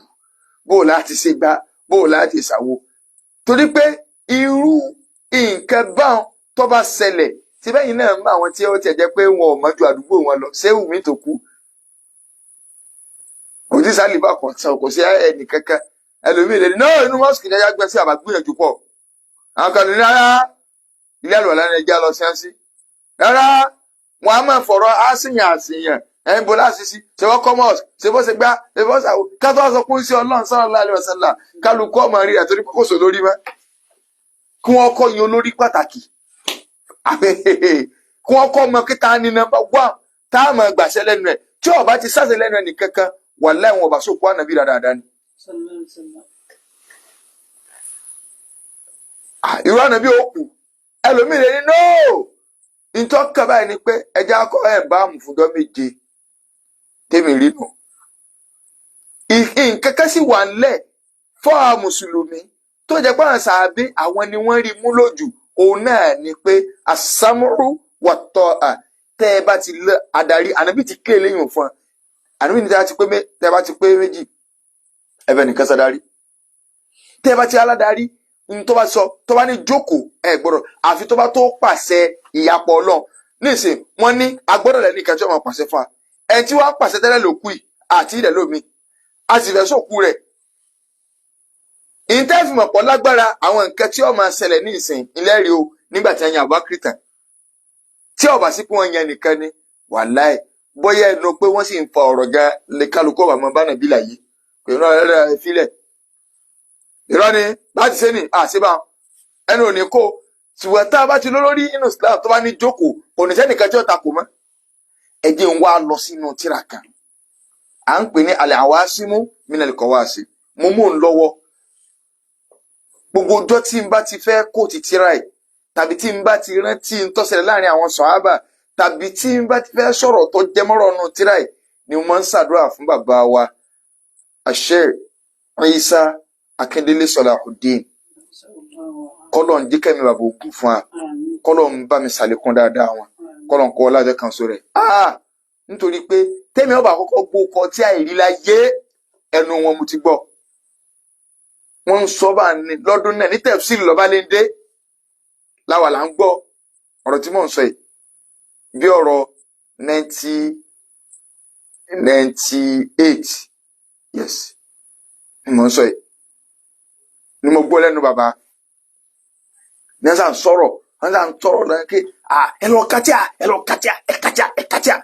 bó o láti ṣe gbá, bó o láti ṣàwo, torí pé irú nǹkan báwọn tó bá ṣẹlẹ̀ tí bẹ́yìn náà mọ àwọn tí ó tiẹ̀ jẹ́ pé wọn ò mọ́jú àdúgbò wọn lọ. Ṣé wùmí tó kú kò tí sálíbà kan sọ, kò sí ẹnì kankan. Ẹlòmíì lè ní náà inú mosque ní ẹja gbẹ sí àbá gbìyànjú pọ̀. Àwọn kan ní rárá, ilé àlùwàlá ní ẹja lọ sí rárá. Wọn a máa fọ̀rọ̀ àṣìyàn àṣìyàn ẹ̀yin bó láṣìṣí ṣe wọ́n kọ́ mosque, ṣe bó ṣe gbá, ṣe bó ṣàwò. Kátó wá sọ pé ó ń ṣe Ọlọ́run sallallahu alaihi wasallam, kálukú ọmọ rí rẹ̀ torí pé kò sọ lórí mọ́. Kí wọ́n kọ́ yan olórí pàtàkì, kí wọ́n kọ́ ọmọ kíta ní number one tá a máa gbàṣẹ lẹ́nu ẹ̀. Tí ó bá ti sáṣẹ lẹ́nu ẹ̀ nìkankan, wàláhì wọn ọba sókú ànàbí dáadáa ni. Sallallahu alaihi wasallam. Irú ànàbí ó kù. Ẹlòmíì lè ní nóò ntọ́ka báyìí ni pé ẹja akọ ẹ̀ bá mú fúnjọ́ méje tèmi rí nù. Nǹkan kan sì wà ńlẹ̀ fún àwọn mùsùlùmí tó jẹ́ pé àwọn sàábé àwọn ni wọ́n rí mú lójú. Òun náà ni pé àsámúrú wàtọ́ à tẹ́ ẹ bá ti lé adarí, ànábì ti ké léyìn fún wa. Ànábì ní tẹ́ ẹ bá ti pé méjì, ẹ fẹ́ nìkan sadarí. Tẹ́ ẹ bá ti aládarí ní tó bá sọ, tó bá ní jókòó, ẹ gbọ́dọ̀, àfi tó bá tó pàṣẹ ìyapọ̀ Ọlọ́run. Nísìn wọ́n ní agbọ́dọ̀ lẹ́nu ìkan tí wọ́n máa pàṣẹ fún wa. Ẹni tí wọ́n á pàṣẹ tẹ́lẹ̀ ló kú yìí àti ilẹ̀ lómi, a sì fẹ́ sòkú rẹ̀. Ìtẹ́fìmọ̀ pọ̀ lágbára àwọn nǹkan tí ó máa ṣẹlẹ̀ ní ìsìn ilẹ̀ rí o. Nígbà tí wọ́n yan Abubakar tán, tí ó bá sí pé wọ́n yan nìkan ni, wàláì bóyá ẹnu pé wọ́n sì ń fa ọ̀rọ̀ gan lè kálukú ọ̀bà mọ́ bánà bí láyé pẹ̀lú ọ̀rẹ́ filẹ̀. Irọ́ ni láti ṣe ní àṣebà ẹnu ò ní kó. Ṣùgbọ́n tá a bá ti lólórí inú Islam tó bá ní jókòó, kò ní sẹ́nìkan tí ó takò mọ́. Ẹ jẹ́ ń wá lọ sínú tírà kan à ń pè ní al-Awasimu minal Qawasim. Mo mú un lọ́wọ́. Gbogbo ọjọ́ tí n bá ti fẹ́ kó ti tírà ẹ̀, tàbí tí n bá ti rántí ń tó ṣẹlẹ̀ láàrin àwọn sọ̀hábà, tàbí tí n bá ti fẹ́ sọ̀rọ̀ tó jẹmọ́rọ̀ nù tírà ẹ̀, ni mo máa ń ṣàdúrà fún bàbá wa Asher Isa Akindele Salahuddin. Kọ́lọ̀ ń jíkẹ́mi bàbá ògùn fún wa. Àmín. Kọ́lọ̀ ń bá mi ṣàlékún dáadáa wọn. Àmín. Kọ́lọ̀ ń kọ́ ọlájọ kan so rẹ̀. Nítorí pé tẹ́mi ọba àkọ́kọ́ gbó kọ tí àìrí láyé, ẹnu wọn mo ti gbọ́. Wọ́n ń sọ bá ní lọ́dún náà ní tẹ̀síìlì lọ́ba lè dé láwa là ń gbọ́ ọ̀rọ̀ tí mò ń sọ yìí, bí ọ̀rọ̀ 1998, yes, ni mò ń sọ yìí ni mo gbọ́ lẹ́nu bàbá ní ẹ̀ sàn sọ̀rọ̀, wọ́n sàn sọ̀rọ̀ lọ́yìn pé ẹ lọ katíà, ẹ lọ katíà, ẹ katíà, ẹ katíà,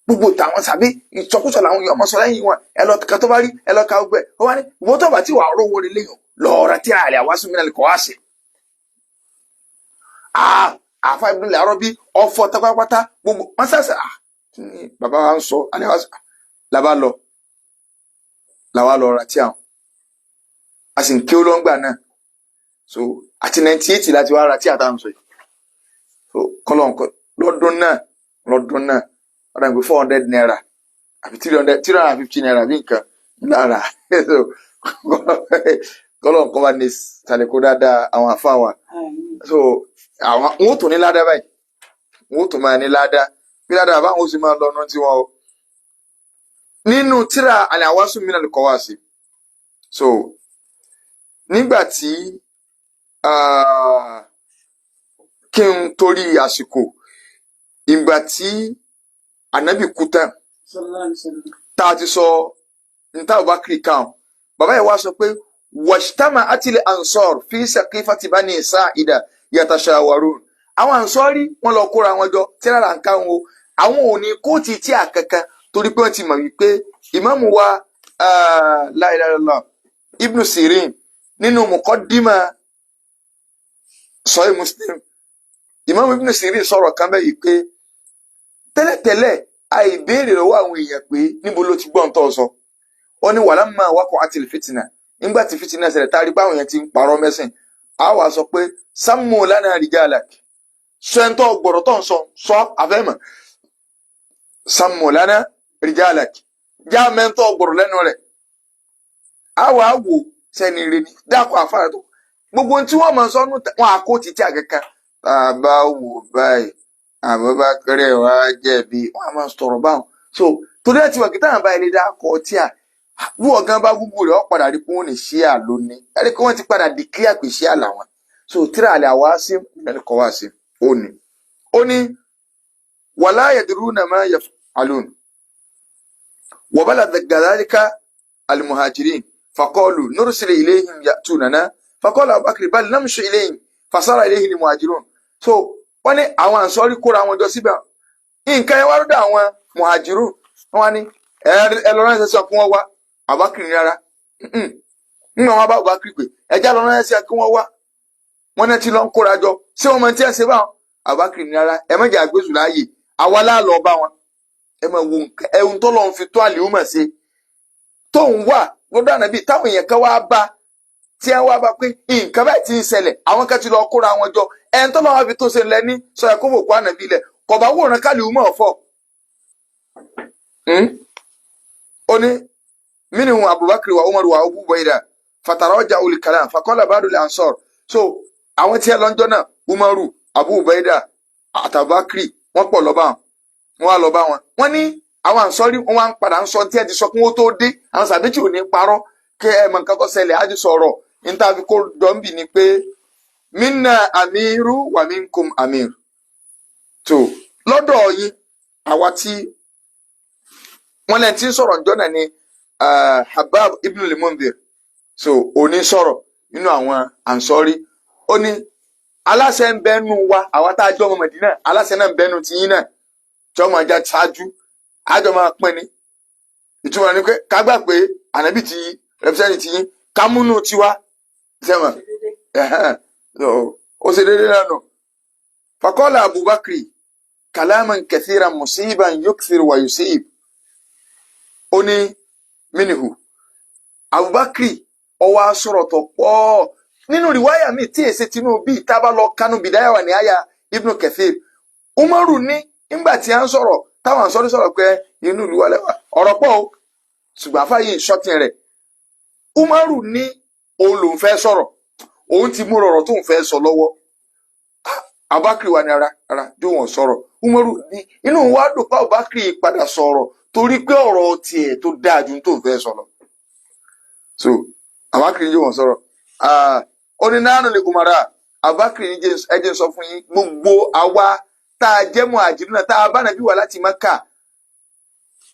gbogbo tàwọn sàbí ìsọkúsọ làwọn èèyàn ọmọ sọ lẹ́yìn wọn. Ẹ lọ ka tó bá rí, ẹ lọ ka gbẹ ó wá ní ìwọ tó bá tí wàá rówó rẹ lẹ́yìn lọ́ọ̀rọ̀ tí àlẹ́ àwásùn mi náà kọ́ wá sí. Àfa ìbílẹ̀ àárọ̀ bí ọ̀fọ̀ tápápátá gbogbo wọn sàṣà kí ni bàbá wa ń sọ alẹ́ wa làbá lọ làwa lọ ra tí àwọn a sì ń kí ó lọ́ngbà náà. So àti 98 láti wá ra tí àtàwọn sọ yìí. So kọ́lọ̀ nǹkan lọ́dún náà ọ̀dà ìgbé ₦400 àbí 300, ₦350 bí nǹkan lára. So kọ́lọ̀ nǹkan bá ní sàlẹ̀kó dáadáa àwọn àfa wa. Àmín. So àwọn wọn ò tún ní ládàá báyìí, wọn ò tún máa ní ládàá bí ládàá báwọn ó sì máa lọ ọ̀nà tiwọn o nínú tíra àlẹ́ àwásùn mí náà kọ́ wá sí. So nígbà tí kí n torí àsìkò, ìgbà tí ànábì kú tán, Sallallahu alaihi wasallam. Tá a ti sọ níta Abubakar kan, bàbá yìí wá sọ pé wajtama'at al-ansar fi saqifati bani Sa'ida yatashawarun. Àwọn ansọ́rí wọn lọ kóra wọn jọ tíra là ń ká wọn o. Àwọn ò ní kóòtù tí a kankan torí pé wọ́n ti mọ̀ wípé ìmáàmù wa, la ilaha illallah, Ibn Sirin nínú muqaddima Sahih Muslim, ìmáàmù Ibn Sirin sọ̀rọ̀ kan bẹ́ẹ̀ yìí pé tẹ́lẹ̀tẹ́lẹ̀ àìbéèrè lọ́wọ́ àwọn èèyàn pé níbo ló ti gbọ́n tó sọ. Ó ní walamma waqa'atil fitna, nígbà tí fìtínà ṣẹlẹ̀, tá a rí pé àwọn èèyàn ti ń parọ́ mẹ́sìn, a wàá sọ pé sammu lana rijalak, sọ ẹni tó gbọ̀rọ̀ tó ń sọ sọ àfẹ́mọ̀, sammu lana rijalak, já mẹ́ńtọ́ gbọ̀rọ̀ lẹ́nu rẹ̀, a wàá wò sẹ́ni rẹ ni dákọ̀ àfárá tó gbogbo ohun tí wọ́n máa sọ nù wọn àkó títí àkẹ́kẹ́ tá a bá wò báyìí, Abubakar wá jẹ̀bi, wọn a máa sọ̀rọ̀ báwọn. So torí ẹ ti wà kí táwọn bá ilé dákọ̀ tí a bí ọ̀gán bá gúgú rẹ̀ ọ́ padà rí pé wọ́n ní ṣíà lónìí, ẹ̀rí pé wọ́n ti padà declare pé ṣíà làwọn. So tíra àlẹ́ àwa sí ìlànà kọ́ wá sí ó ní ó ní wala yadruna ma yaf'alun wa balagha dhalika al-muhajirin faqalu nursil ilayhim ya'tunana faqala Abubakar bal namshi ilayhim fasara ilayhi al-muhajirun. So wọ́n ní àwọn ànsọ́rí kóra wọn jọ síbẹ̀, nǹkan ẹ wá lọ́dọ̀ àwọn muhajirun, wọ́n ní ẹ lọ ránṣẹ́ sí ọkùnrin wọn wá. Abubakar ní rárá, nínú àwọn bá Abubakar pé ẹjá lọ ránṣẹ́ sí ọkùnrin wọn wá, wọn náà ti lọ ń kóra jọ, ṣé wọn mọ tí ẹ ṣe báwọn? Abubakar ní rárá, ẹ má jẹ́ àgbésù láàyè, àwa láàlọ́ bá wọn. Ẹ máa wo nǹkan ẹ̀hún tó lọ́n fi tó àlìhùmọ̀ ṣe tóun wà lọ́dọ̀ ànábì, táwọn èèyàn kan wá bá tí ẹ wá bá pé nǹkan báyìí ti ń ṣẹlẹ̀, àwọn kan ti lọ kóra wọn jọ, ẹn tó lọ́wọ́ fi tó ṣe lẹ́ní sọ ẹ kó fò kó ànábì lẹ̀ kọ̀bá wòran kálíhùmọ̀ ọ̀fọ̀. Ó ní minhum Abubakar wa Umar wa Abu Ubaida fataraja olùkàlà faqala ba'du al-ansar. So àwọn tí ẹ lọ́njọ́ náà, Umaru, Abu Ubaida àtàbákiri, wọ́n pọ̀ lọ́ba wọn, wọ́n wá lọ bá wọn. Wọ́n ní àwọn ànsọ́rí wọ́n wá ń padà ń sọ tí ẹ ti sọ kí wọ́n tó dé. Àwọn sàbẹ́tì ò ní parọ́ kí ẹ mọ nǹkan tó ṣẹlẹ̀ á ti sọ̀rọ̀ níta fi kó dọ́ńbì ni pé minna amiru wa minkum amir tó lọ́dọ̀ yín. Àwa tí wọ́n lẹ́ni tí ń sọ̀rọ̀ ǹjọ́ náà ni Habab ibn al-Mundhir. So òní sọ̀rọ̀ nínú àwọn ànsọ́rí, ó ní aláṣẹ ń bẹnu wa, àwa tá a jọ ọmọ Mẹdínà, aláṣẹ náà ń bẹnu tiyín náà tí ọmọ ajá ṣáájú àjọ máa pín ni. Ìtumọ̀ ni pé ká gbà pé ànábì ti represent tiyín, ká múnú tiwa sẹ́wọ̀n. Ó ṣe déédéé náà nù. Faqala Abubakar kalaman kathiran musiban yukthir wa yusib. Ó ní minhu Abubakar ọwọ́ asọ̀rọ̀ tó pọ̀ nínú rìwáyà mi tí èsì Tinubu tábà lọ kánú Bidaya wa Nihaya Ibn Kathir. Umaru ní nígbà tí a ń sọ̀rọ̀ táwọn sọ̀rọ̀ sọ̀rọ̀ pé inú ìlú wa lẹ́wà ọ̀rọ̀ pọ̀ o, ṣùgbọ́n àfáà yìí ń ṣọ́tìn rẹ̀. Umaru ní òun lòún fẹ́ sọ̀rọ̀. Òun ti múra ọ̀rọ̀ tóun fẹ́ sọ lọ́wọ́. Abubakar wà ní ara ara jó wọn sọ̀rọ̀. Umaru ní inú wa dùn pé Abubakar padà sọ̀rọ̀, torí pé ọ̀rọ̀ tiẹ̀ tó dáa ju tóun fẹ́ sọ lọ. So Abubakar ní jó wọn sọ̀rọ̀. Ó ní nánú lè umara. Abubakar ní ẹ jẹ́ n sọ fún yín, gbogbo àwa tá a jẹ́ muhajirun náà, tá a bá nàbí wá láti Mẹ́kà,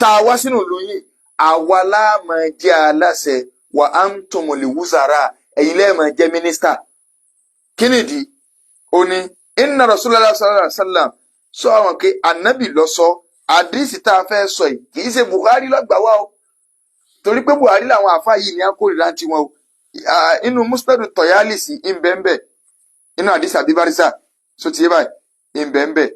tá a wá sínú ìlú yìí, àwa la máa jẹ́ aláṣẹ. Wa antumul wuzara, ẹ̀yin lẹ́ẹ̀ máa jẹ́ mínísítà. Kí nìdí? Ó ní inna Rasulullah sallallahu alaihi wasallam, sọ àwọn pé anabi lọ sọ àdìsí tá a fẹ́ sọ yìí, kì í ṣe Buhari lọ́gbà wá o, torí pé Buhari làwọn àfa yìí ní akórìíra ti wọn o. Inú Musnad Tọ̀yálìsì ìbẹ̀ǹbẹ̀, inú àdìsí àbíbárísà so ti yé báyìí ìbẹ̀ǹbẹ̀.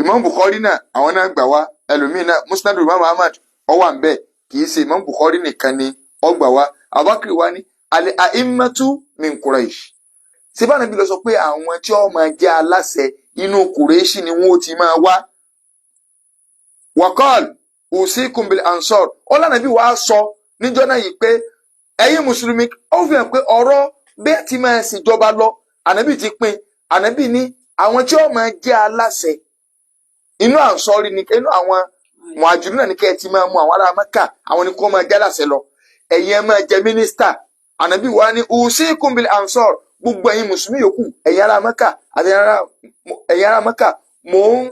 Imam Bukhari náà, àwọn náà gbà wá. Ẹlòmíín náà, Musnad Imam Ahmad ọwà ń bẹ. Kì í ṣe Imam Bukhari nìkan ni ọgbà wá. Abubakar wá ní al a'immatu min Quraish. Síbá nàbí lọ sọ pé àwọn tí ó máa jẹ́ aláṣẹ, inú Kùrẹ́ṣì ni wọ́n ti máa wá. Wakal usikum bil ansor, ọlànàbí wàá sọ níjọ́ náà yìí pé ẹ̀yin mùsùlùmí, ó fi hàn pé ọ̀rọ̀ bẹ́ẹ̀ ti máa ṣèjọba lọ, ànábì ti pín. Ànábì ní àwọn tí ó máa jẹ́ aláṣẹ, inú ànsọ́rí ni, inú àwọn mùhàjírù náà ní kẹ́ ẹ ti máa mú àwọn ará Mẹ́kà, àwọn ni kó máa jẹ́ aláṣẹ lọ, ẹ̀yin ẹ máa jẹ mínísítà. Ànábì wa ní usikum bil ansor, gbogbo ẹ̀yin mùsùlùmí yòókù, ẹ̀yin ará Mẹ́kà àti ẹ̀yin ará Mẹ́kà, mò ń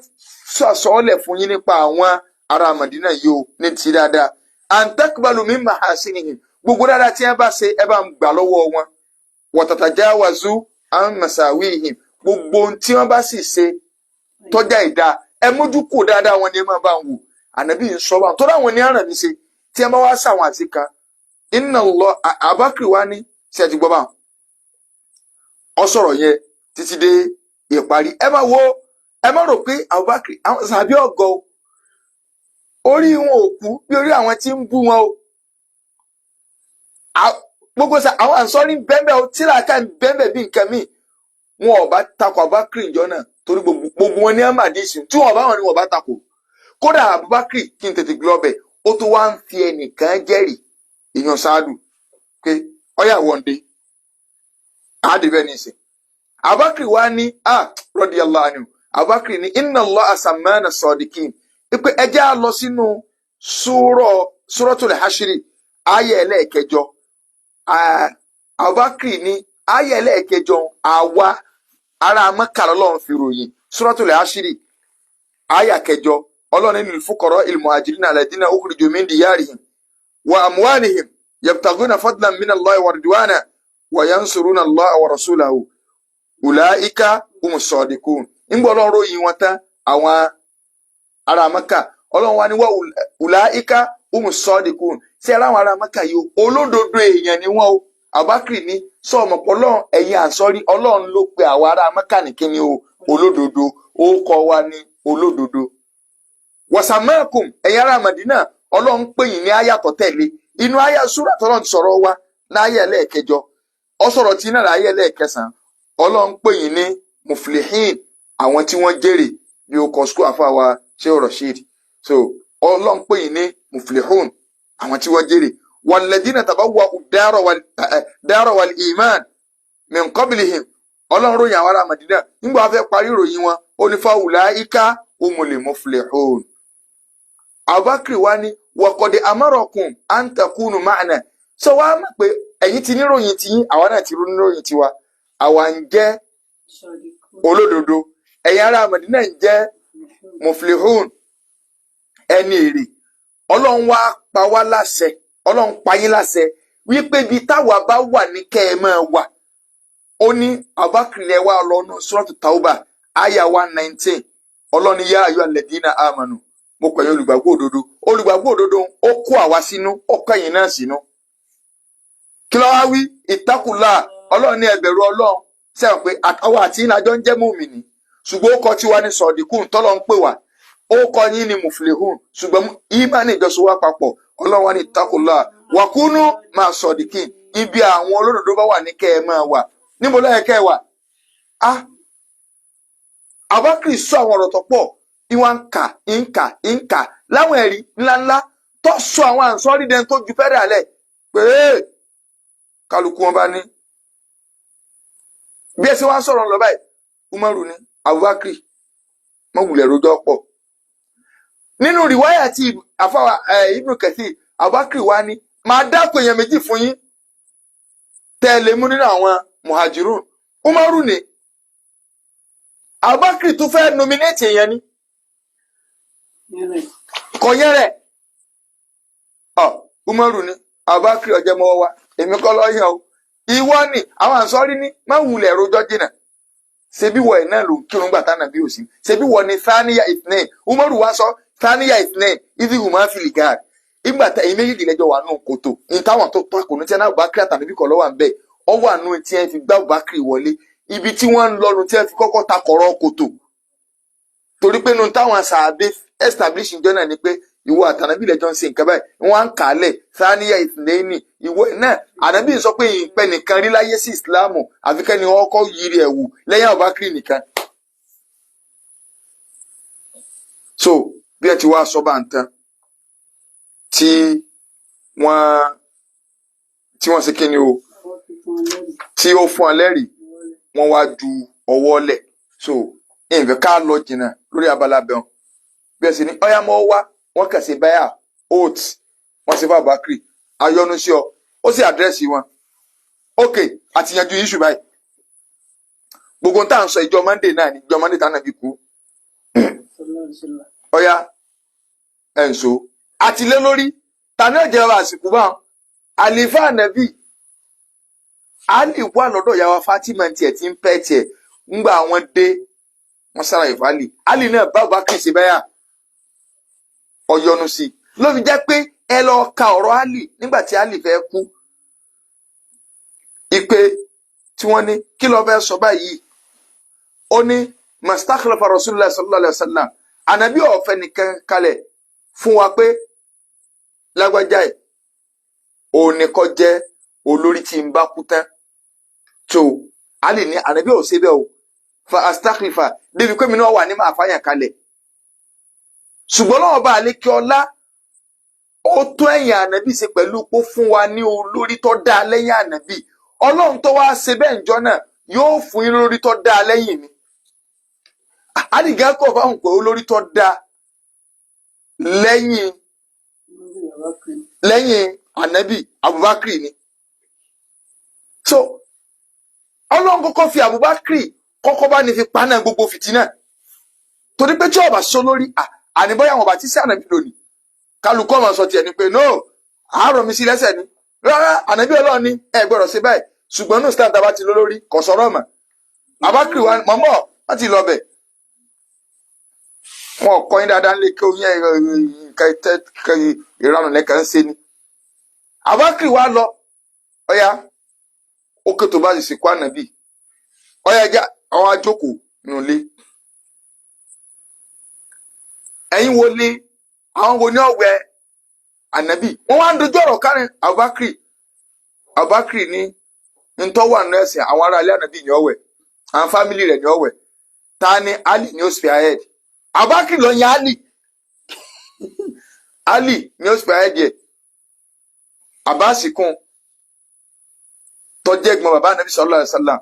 sàsọ́ọ̀lẹ̀ fún yín nípa àwọn ará Màdínà yìí o, ní ti dáadáa. An taqbalu min mahasinihim, gbogbo dáadáa tí wọ́n bá ṣe, ẹ bá ń gbà lọ́wọ́ wọn. Wa tatajawazu an masawihim, gbogbo ohun tí wọ́n bá sì ṣe tọ́jà ìdá, ẹ mójú kò dáadáa wọn ni ẹ máa bá ń wò. Ànábì ń sọ báwọn tó dáwọn ní àràn mi ṣe tí ẹ bá wá sàwọn àti kan. Inna Allah. Abakiri wa ní ṣe ti gbọ́ báwọn ọ sọ̀rọ̀ yẹn títí dé ìparí. Ẹ má wo, ẹ má rò pé Abubakar, àwọn sàbí ọgọ o, orí wọn ò kú bí orí àwọn tí ń bú wọn o. Gbogbo àwọn ànsọ́rí bẹ́ẹ̀ o, tíráàkà bẹ́ẹ̀ bí nǹkan míì wọn ò bá takò Abubakar ìjọ náà, torí gbogbo wọn ní amadisi tí wọn bá wọn ni wọn bá takò. Kódà Abubakar, kí n tètè gbé ọbẹ̀, ó tó wá ń fi ẹnìkan jẹ́rìí, ìyàn sáádù pé ọyà wọ̀ǹde àádìbẹ́ nìsín. Abubakar wa ní a radiyallahu anhu, Abubakar ní inna Allaha sammana sadiqin, pé ẹ jẹ́ á lọ sínú súrọ̀ Suratul Hashri, ayé ẹlẹ́ẹ̀kẹjọ. Abubakar ní ayé ẹlẹ́ẹ̀kẹjọ, àwa ará Mẹ́kà lọ́lọ́run fi ròyìn. Suratul Hashri, ayé kẹjọ, Ọlọ́run ní lil fuqara'il muhajirina alladhina ukhriju min diyarihim wa amwalihim yabtaguna fadlan min Allahi wa ridwana wa yansuruna Allaha wa rasulahu ulaika humus sadiqun. Ńgbọ́ Ọlọ́run ròyìn wọn tán, àwọn ará Mẹ́kà, Ọlọ́run wa ní wa ulaika humus sadiqun. Sí ara àwọn ará Mẹ́kà yìí o, olódodo èèyàn ni wọ́n o. Abubakar ní sọ̀mọ̀pọ̀ Ọlọ́run, ẹ̀yin ànsọ́rí, Ọlọ́run ló pe àwọn ará Mẹ́kà ní kíni o, olódodo. Ó kọ́ wa ní olódodo. Wasamakum, ẹ̀yin ará Màdínà, Ọlọ́run pè yín ní àyàtọ̀ tẹ̀lé inú àyà súrà tọ́lọ́run ti sọ̀rọ̀ wa láyé ẹlẹ́ẹ̀kẹjọ, ọ sọ̀rọ̀ tí náà láyé ẹlẹ́ẹ̀kẹsàn-án, Ọlọ́run pè yín ní muflihin, àwọn tí wọ́n jèrè, bí o kọ school àfa wa Sheikh Rasheed. So Ọlọ́run pè yín ní muflihun, àwọn tí wọ́n jèrè. Walladhina tabawwa'u dara wal iman min qablihim. Ọlọ́run ròyìn àwọn ará Màdínà, nígbà wọn fẹ́ parí ìròyìn wọn, ó ní fa ulaika humul muflihun. Abubakar wa ní waqad amarakum an takunu ma'ana. Sọ wá mọ̀ pé ẹ̀yin ti níròyìn tiyín, àwa náà ti níròyìn tiwa. Àwa ń jẹ́ olódodo, ẹ̀yin ará Màdínà ń jẹ́ muflihun, ẹni èrè. Ọlọ́run wá pa wá láṣẹ, Ọlọ́run pa yín láṣẹ wípé ibi táwa bá wà ní kẹ́ ẹ máa wà. Ó ní Abubakar ẹ wá lọ́nà Suratu Tauba aya 119. Ọlọ́run yá ayọ́ alladhina amanu, mo pẹ̀yìn olùgbàgbọ́ òdodo. Olùgbàgbọ́ òdodo, ó kó àwa sínú, ó kó ẹ̀yin náà sínú. Kí ló wá wí? Ìtakùlà, Ọlọ́run ní ẹ bẹ̀rù Ọlọ́run. Sẹ́wọ̀n pé àtàwọn àti yín lájọ ń jẹ́ mùmìnì, ṣùgbọ́n ó kọ tiwa ní sọ̀díkùn tọ́lọ́ ń pè wá, ó kọ yín ní muflihun, ṣùgbọ́n ìmánì ìjọsìn wá papọ̀. Ọlọ́run wá ní ìtakùlà wàkúnú máa sọ̀díkìn, ibi àwọn olódodo bá wà ní kẹ́ ẹ máa wà. Níbo ló yẹ kẹ́ ẹ wà? Á Abubakar sọ àwọn ọ̀rọ̀ tó pọ̀, ìwọ̀n ń kà ń kà ń kà láwọn ẹ̀rí ńláńlá tó sọ àwọn ànsọ́rí dẹni tó ju fẹ́rẹ̀ alẹ̀ pé kálukú wọn bá ní. Bí ẹ ṣe wá ń sọ̀rọ̀ lọ báyìí, Umaru ní Abubakar mọ̀wùlẹ̀ rojọ́ pọ̀. Nínú rìwáyà tí àfáwà Ibn Kathir, Abubakar wa ní máa dákun èèyàn méjì fún yín tẹ́ ẹ lè mú nínú àwọn muhajirun. Umaru ní Abubakar tún fẹ́ nominate èèyàn ni kọ̀yẹ́ rẹ̀ ọ. Umaru ní Abubakar ọjọ́ mọ́wọ́ wa, èmi kọ́ lọ́yàn o, ìwọ ni àwọn ànsọ́rí ní má wulẹ̀ rojọ́ jìnnà. Ṣebí wọ ẹ̀ náà ló ń kírun gbà tánà bí òsì, ṣebí wọ ni thaniya ithnain. Umaru wa sọ thaniya ithnain idh huma fil ghar, ìgbà tá èyí méjèèjì lẹ́jọ́ wà nù kòtò ní táwọn tó takò ní tí wọn náà Abubakar àtàbí kọ̀ lọ́wọ́ à ń bẹ̀ ọ wà nù tí wọn fi gbá Abubakar wọlé ibi tí wọ́n ń lọ́nu tí wọ́n fi kọ́kọ́ takọ̀rọ̀ kòtò, torí pé nu táwọn sàábé establish ìjọ náà ni pé ìwọ àtànábì lẹ́jọ́ ń ṣe nǹkan báyìí, wọ́n á ń kà á lẹ̀ thaniya ithnaini ìwọ náà. Ànábì sọ pé ìpẹ́ nìkan rí láyé sí ìsìláàmù àfi kẹ́ni ọkọ̀ yiri ẹ̀wù lẹ́yìn Abubakar nìkan. So bí ẹ ti wá sọ bá ń tán tí wọ́n ṣe kíni o, tí ó fún ọ lẹ́rìí, wọ́n wá ju ọwọ́ lẹ̀. So ìfẹ́ ká lọ jìnnà lórí abala bẹ́ẹ̀ bí ẹ sì ní ọyá mọ́ wá, wọ́n kàn sí báyà oath wọ́n sì fún Abubakar ayọ́nu sí ọ, ó sì àdírẹ́sì wọn. Ok, àti yanjú iṣu báyìí. Gbogbo tá à ń sọ ìjọ Monday náà ni ìjọ Monday tá nàbí kú. Ọyá ẹ̀ ń so àti lé lórí tani ọ̀jẹ̀ ọba àsìkò báwọn àlìfáà nàbí Ali wà lọ́dọ̀ ìyàwó Fatima tiẹ̀ tí ń pẹ́ tiẹ̀ ńgbà wọn dé wọn sára ìfàlì Ali náà bá Abubakar ṣe báyà ọyọnu sí i ló fi jẹ́ pé ẹ lọ ka ọ̀rọ̀ Ali nígbà tí Ali fẹ́ kú, ìpè tí wọ́n ní kí ló fẹ́ sọ báyìí, ó ní mastakhlafa Rasulullah sallallahu alaihi wasallam, ànábì ọ̀fẹ́ nìkan kalẹ̀ fún wa pé lágbájá ẹ̀ òun ni kó jẹ́ olórí tí ń bá kú tán. Tó Ali ní ànábì ò ṣe bẹ́ẹ̀ o, fa astakhlifa débi pé mi náà wà ní máa fàyàn kalẹ̀, ṣùgbọ́n lọ́wọ́ bá àlékè ọlá ó tó ẹ̀yìn ànábì ṣe pẹ̀lú pé ó fún wa ní olórí tó dáa lẹ́yìn ànábì. Ọlọ́run tó wá ṣe bẹ́ẹ̀ ǹjọ́ náà yóò fún yín lórí tó dáa lẹ́yìn mi. Àdìgá kọ̀ fáwọn pé olórí tó dáa lẹ́yìn lẹ́yìn ànábì Abubakar ni. So ọlọ́run kọ́kọ́ fi Abubakar kọ́kọ́ bá ní fi paná gbogbo fìtínà, torí pé tí ọba sọ lórí àníbọ́yà àwọn ọba tí sí ànábì lónìí, kálukú ọmọ sọ tiẹ̀ ni pé no, àárọ̀ mi sí lẹ́sẹ̀ ni rárá, ànábì ọlọ́run ni ẹ gbọ́dọ̀ ṣe báyìí. Ṣùgbọ́n ní stand tá ti lọ lórí kò sọ̀rọ̀ mọ́. Abubakar wa mọ̀mọ́ wọ́n ti lọ bẹ̀, wọn ò kọ́ yín dáadáa nílé kí oyin nǹkan ìranù lẹ́kàn ń ṣe ni. Abubakar wa lọ ọ̀ya ó ké tó bá sì sìnkú ànábì, ọ̀ya ẹja àwọn ajókòó nulẹ̀. Ẹ̀yin wo ni àwọn wo ni ọ̀wẹ́ ànábì? Wọ́n wá ń dojú ọ̀rọ̀ kárin Abubakar. Abubakar ní ntọ́wà nù ẹ̀sìn àwọn ará ilé ànábì ní ọ̀wẹ́, àwọn fámìlì rẹ̀ ní ọ̀wẹ́. Ta ni Ali ní ó spearhead? Abubakar lọ yan Ali, Ali ní ó spearhead yẹ. Abbas kún tó jẹ́ ẹ̀gbọ́n bàbá ànábì sallallahu alaihi wasallam,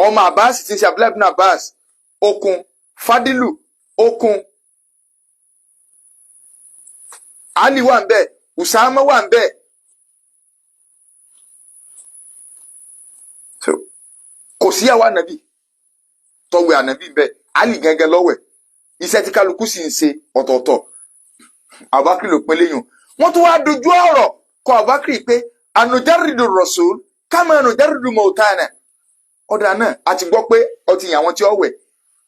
ọmọ Abbas tí ń ṣe Abdullahi ibn Abbas okun Fadilu okun Ali wà ń bẹ, Usama wà ń bẹ. Kò síyàwó ànábì tọwẹ ànábì bẹ, Ali gẹ́gẹ́ lọ́wẹ̀. Iṣẹ́ tí kálukú sì ń ṣe ọ̀tọ̀ọ̀tọ̀, Abubakar ló pín léyìn. Wọ́n tún wáá dojú ọ̀rọ̀ kọ Abubakar pé anujaridu rasul kama anujaridu mọ̀tánà. Ọ̀dà náà a ti gbọ́ pé ọtí yàn àwọn tí ó wẹ̀,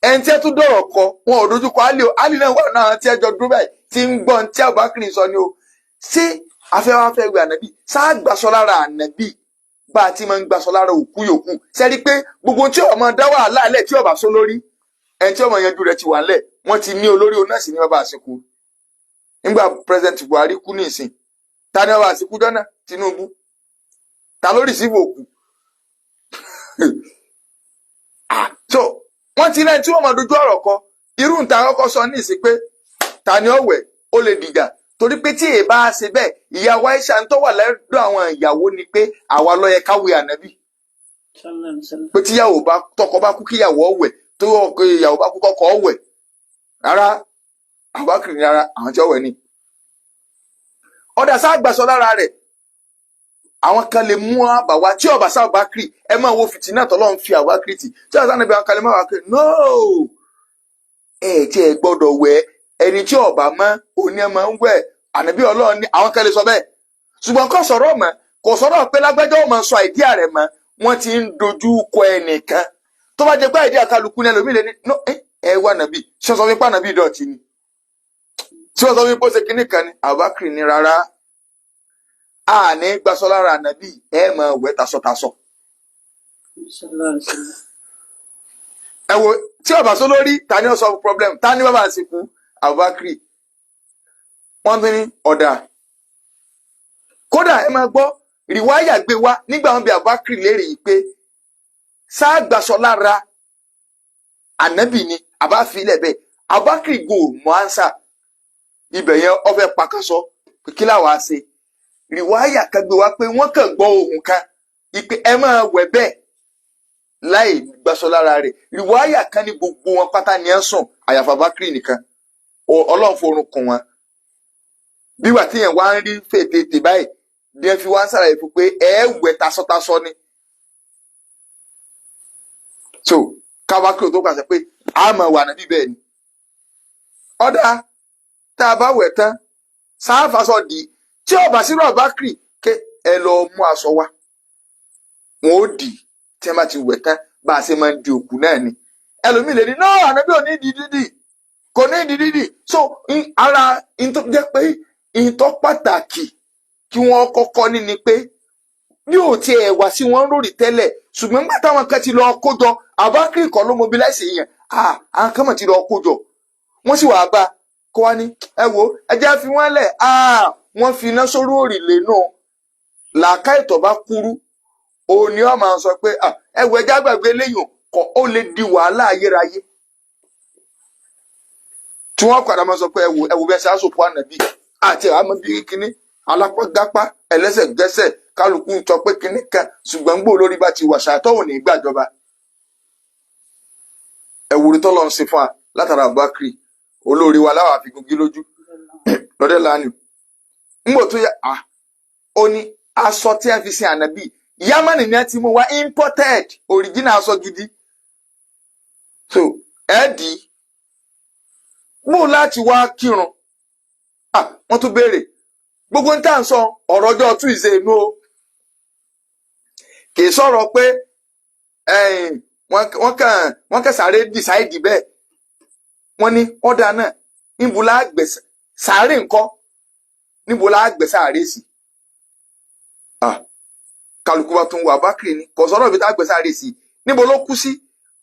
ẹni tí ẹ tún dọ̀rọ̀ kọ wọn ò dojú kọ Ali o. Ali náà wà náà tí ẹ jọ dúró báyìí tí ń gbọ́ tí Abubakar sọ ni o. Ṣé afẹ́wáfẹ́ wẹ̀ ànábì sáà gbàsọ lára ànábì bá a ti máa ń gbàsọ lára òkú yòókù? Sẹ́rí pé gbogbo tí ọmọ dá wàhálà lẹ̀ tí ọba sọ lórí ẹni tí ọmọ yanjú rẹ̀ ti wà ńlẹ̀, wọ́n ti ní olórí onáà sì ní bàbá àsìkò. Nígbà President Buhari kú ní ìsìn, ta ni bàbá àsìkò jọ́nà? Tinubu. Ta ló rìsíìfù òkú? So wọ́n ti lẹ́yìn tí wọ́n máa dojú ọ̀rọ̀ kọ irú nta kọ́kọ́ sọ ní ìsìn pé ta ni ọ̀wẹ̀ ó lè dìjà, torí pé tí èèbá ṣe bẹ́ẹ̀, ìyàwó Aisha ń tọ́wà lọ́dọ̀ àwọn ìyàwó ni pé àwa ló yẹ káwé ànábì. Sallallahu alaihi wasallam. Pé tíyàwó bá tọkọ bá kú kíyàwó ọ̀wẹ̀, tó ọkọ ìyàwó bá kú kọ́kọ́ ọ̀wẹ̀. Rárá, Abubakar ní rárá, àwọn tí ọ̀wẹ̀ ni. Ọ̀dà sáàgbàsọ lára rẹ̀, àwọn kan lè mú àbá wá tí ọba sáà bá kiri. Ẹ máa wo fìtínà tọ́lọ́run fi àwa kiri tì tí ọba sáà níbi àwọn kan lè má wá kiri. No, ẹ tí ẹ gbọ́dọ̀ wẹ̀, ẹni tí ọba mọ́ òní ẹ máa ń wẹ̀. Ànábì Ọlọ́run ní àwọn kan lè sọ bẹ́ẹ̀, ṣùgbọ́n kò sọ̀rọ̀ mọ́, kò sọ̀rọ̀ pé lágbájá ó máa sọ idea rẹ̀ mọ́. Wọ́n ti ń dojú kọ ẹnìkan tó bá jẹ́ pé idea kálukú ní ẹlòmíì lè ní no. Ẹ wá nàbí ṣé wọ́n sọ fún pé ànábì dọ̀tí ni, tí wọ́n sọ fún pé ó ṣe kinní kan ni. Abubakar ní rárá, a ní gbàsọ lára ànábì, ẹ máa wẹ̀ tasọ̀tasọ̀. Sallallahu alaihi wasallam. Ẹ wo tí ọba sọ lórí ta ni ó solve problem, ta ni bàbá àsìkú Abubakar. Wọ́n tún ní ọ̀dà kódà, ẹ máa gbọ́ rìwáyà gbé wá nígbà wọn bí Abubakar léèrè yìí pé sáàgbàsọ lára ànábì ni àbá fi ilẹ̀ bẹ́ẹ̀. Abubakar go mọ answer ibẹ̀ yẹn, ó fẹ́ pakasọ pé kí láwàá ṣe. Rìwáyà kan gbé wá pé wọ́n kàn gbọ́ ohùn kan ìpè ẹ máa wẹ̀ bẹ́ẹ̀ láì gbàsọ lára rẹ̀. Rìwáyà kan ní gbogbo wọn pátá ni ẹ sùn, àyàfà Abubakar nìkan. Ọlọ́run forun kùn wọn bíwà tíyẹn wá ń rí fètètè báyìí bí ẹ fi wá ń ṣàlàyé fún pé ẹ wẹ̀ tasọ́tasọ́ ni. So káwákìrò tó pàṣẹ pé a máa wà níbí bẹ́ẹ̀ ni ọ̀dà tá a bá wẹ̀ tán sáfàsọ di tí ọba sírò Abubakar ké ẹ lọ mú aṣọ wá, wọn ó dì tí wọn bá ti wẹ̀ tán, bá a ṣe máa ń di òkú náà ni. Ẹlòmíì lè ní náà ànábì ò ní di dídì, kò ní di dídì. So ara n tó jẹ́ pé n tó pàtàkì kí wọ́n kọ́kọ́ ní ni pé bí ò tiẹ̀ wá sí wọn lórí tẹ́lẹ̀, ṣùgbọ́n nígbà táwọn kan ti lọ kójọ, Abubakar kọ́ ló mobilize yẹn. Àwọn kan mọ̀ ti lọ kójọ, wọ́n sì wàá bá kó wá ní ẹ wo, ẹ jẹ́ fi wọ́n lẹ̀. Wọ́n fi iná sórí òrìlé náà. Làákà ìtọ̀ bá kúrú, òun ni wọ́n máa sọ pé ẹ wo, ẹ jẹ́ àgbàgbé lẹ́yìn kọ́, ó lè di wàhálà ayérayé tí wọ́n padà máa sọ pé ẹ wo, ẹ wo bí ẹ ṣe aṣòfò ànàbí àti àmọ́ bí kínní alápágápá ẹlẹ́sẹ̀gẹ́sẹ̀ kálukú ń sọ pé kínní kan, ṣùgbọ́n gbò lórí bá ti wà ṣàtọ̀ ò ní gbàjọba. Ẹ̀wùrú tọ́lọ́ ń ṣe fún wa látara Abubakar olórí wa láwa fi gungi lójú lọ́dẹ̀ lánìí. Ńgbò tó yẹ à ó ní aṣọ tí a fi sin ànàbí, Yamani ni a ti mú wa, imported original aṣọ gidi. So ẹ dì í bó láti wá kírun. Wọ́n tún béèrè gbogbo ń tà ń sọ ọ̀rọ̀ ọjọ́ Tuesday inú o, kì í sọ̀rọ̀ pé wọ́n kàn sáré decide bẹ́ẹ̀. Wọ́n ní ọ̀dà náà, níbo la gbẹ̀ sáré ńkọ́, níbo la gbẹ̀ sáré sí? Kálukú bá tún wà bákìrì ni kò sọ̀rọ̀ ibi tá a gbẹ̀ sáré sí. Níbo ló kú sí?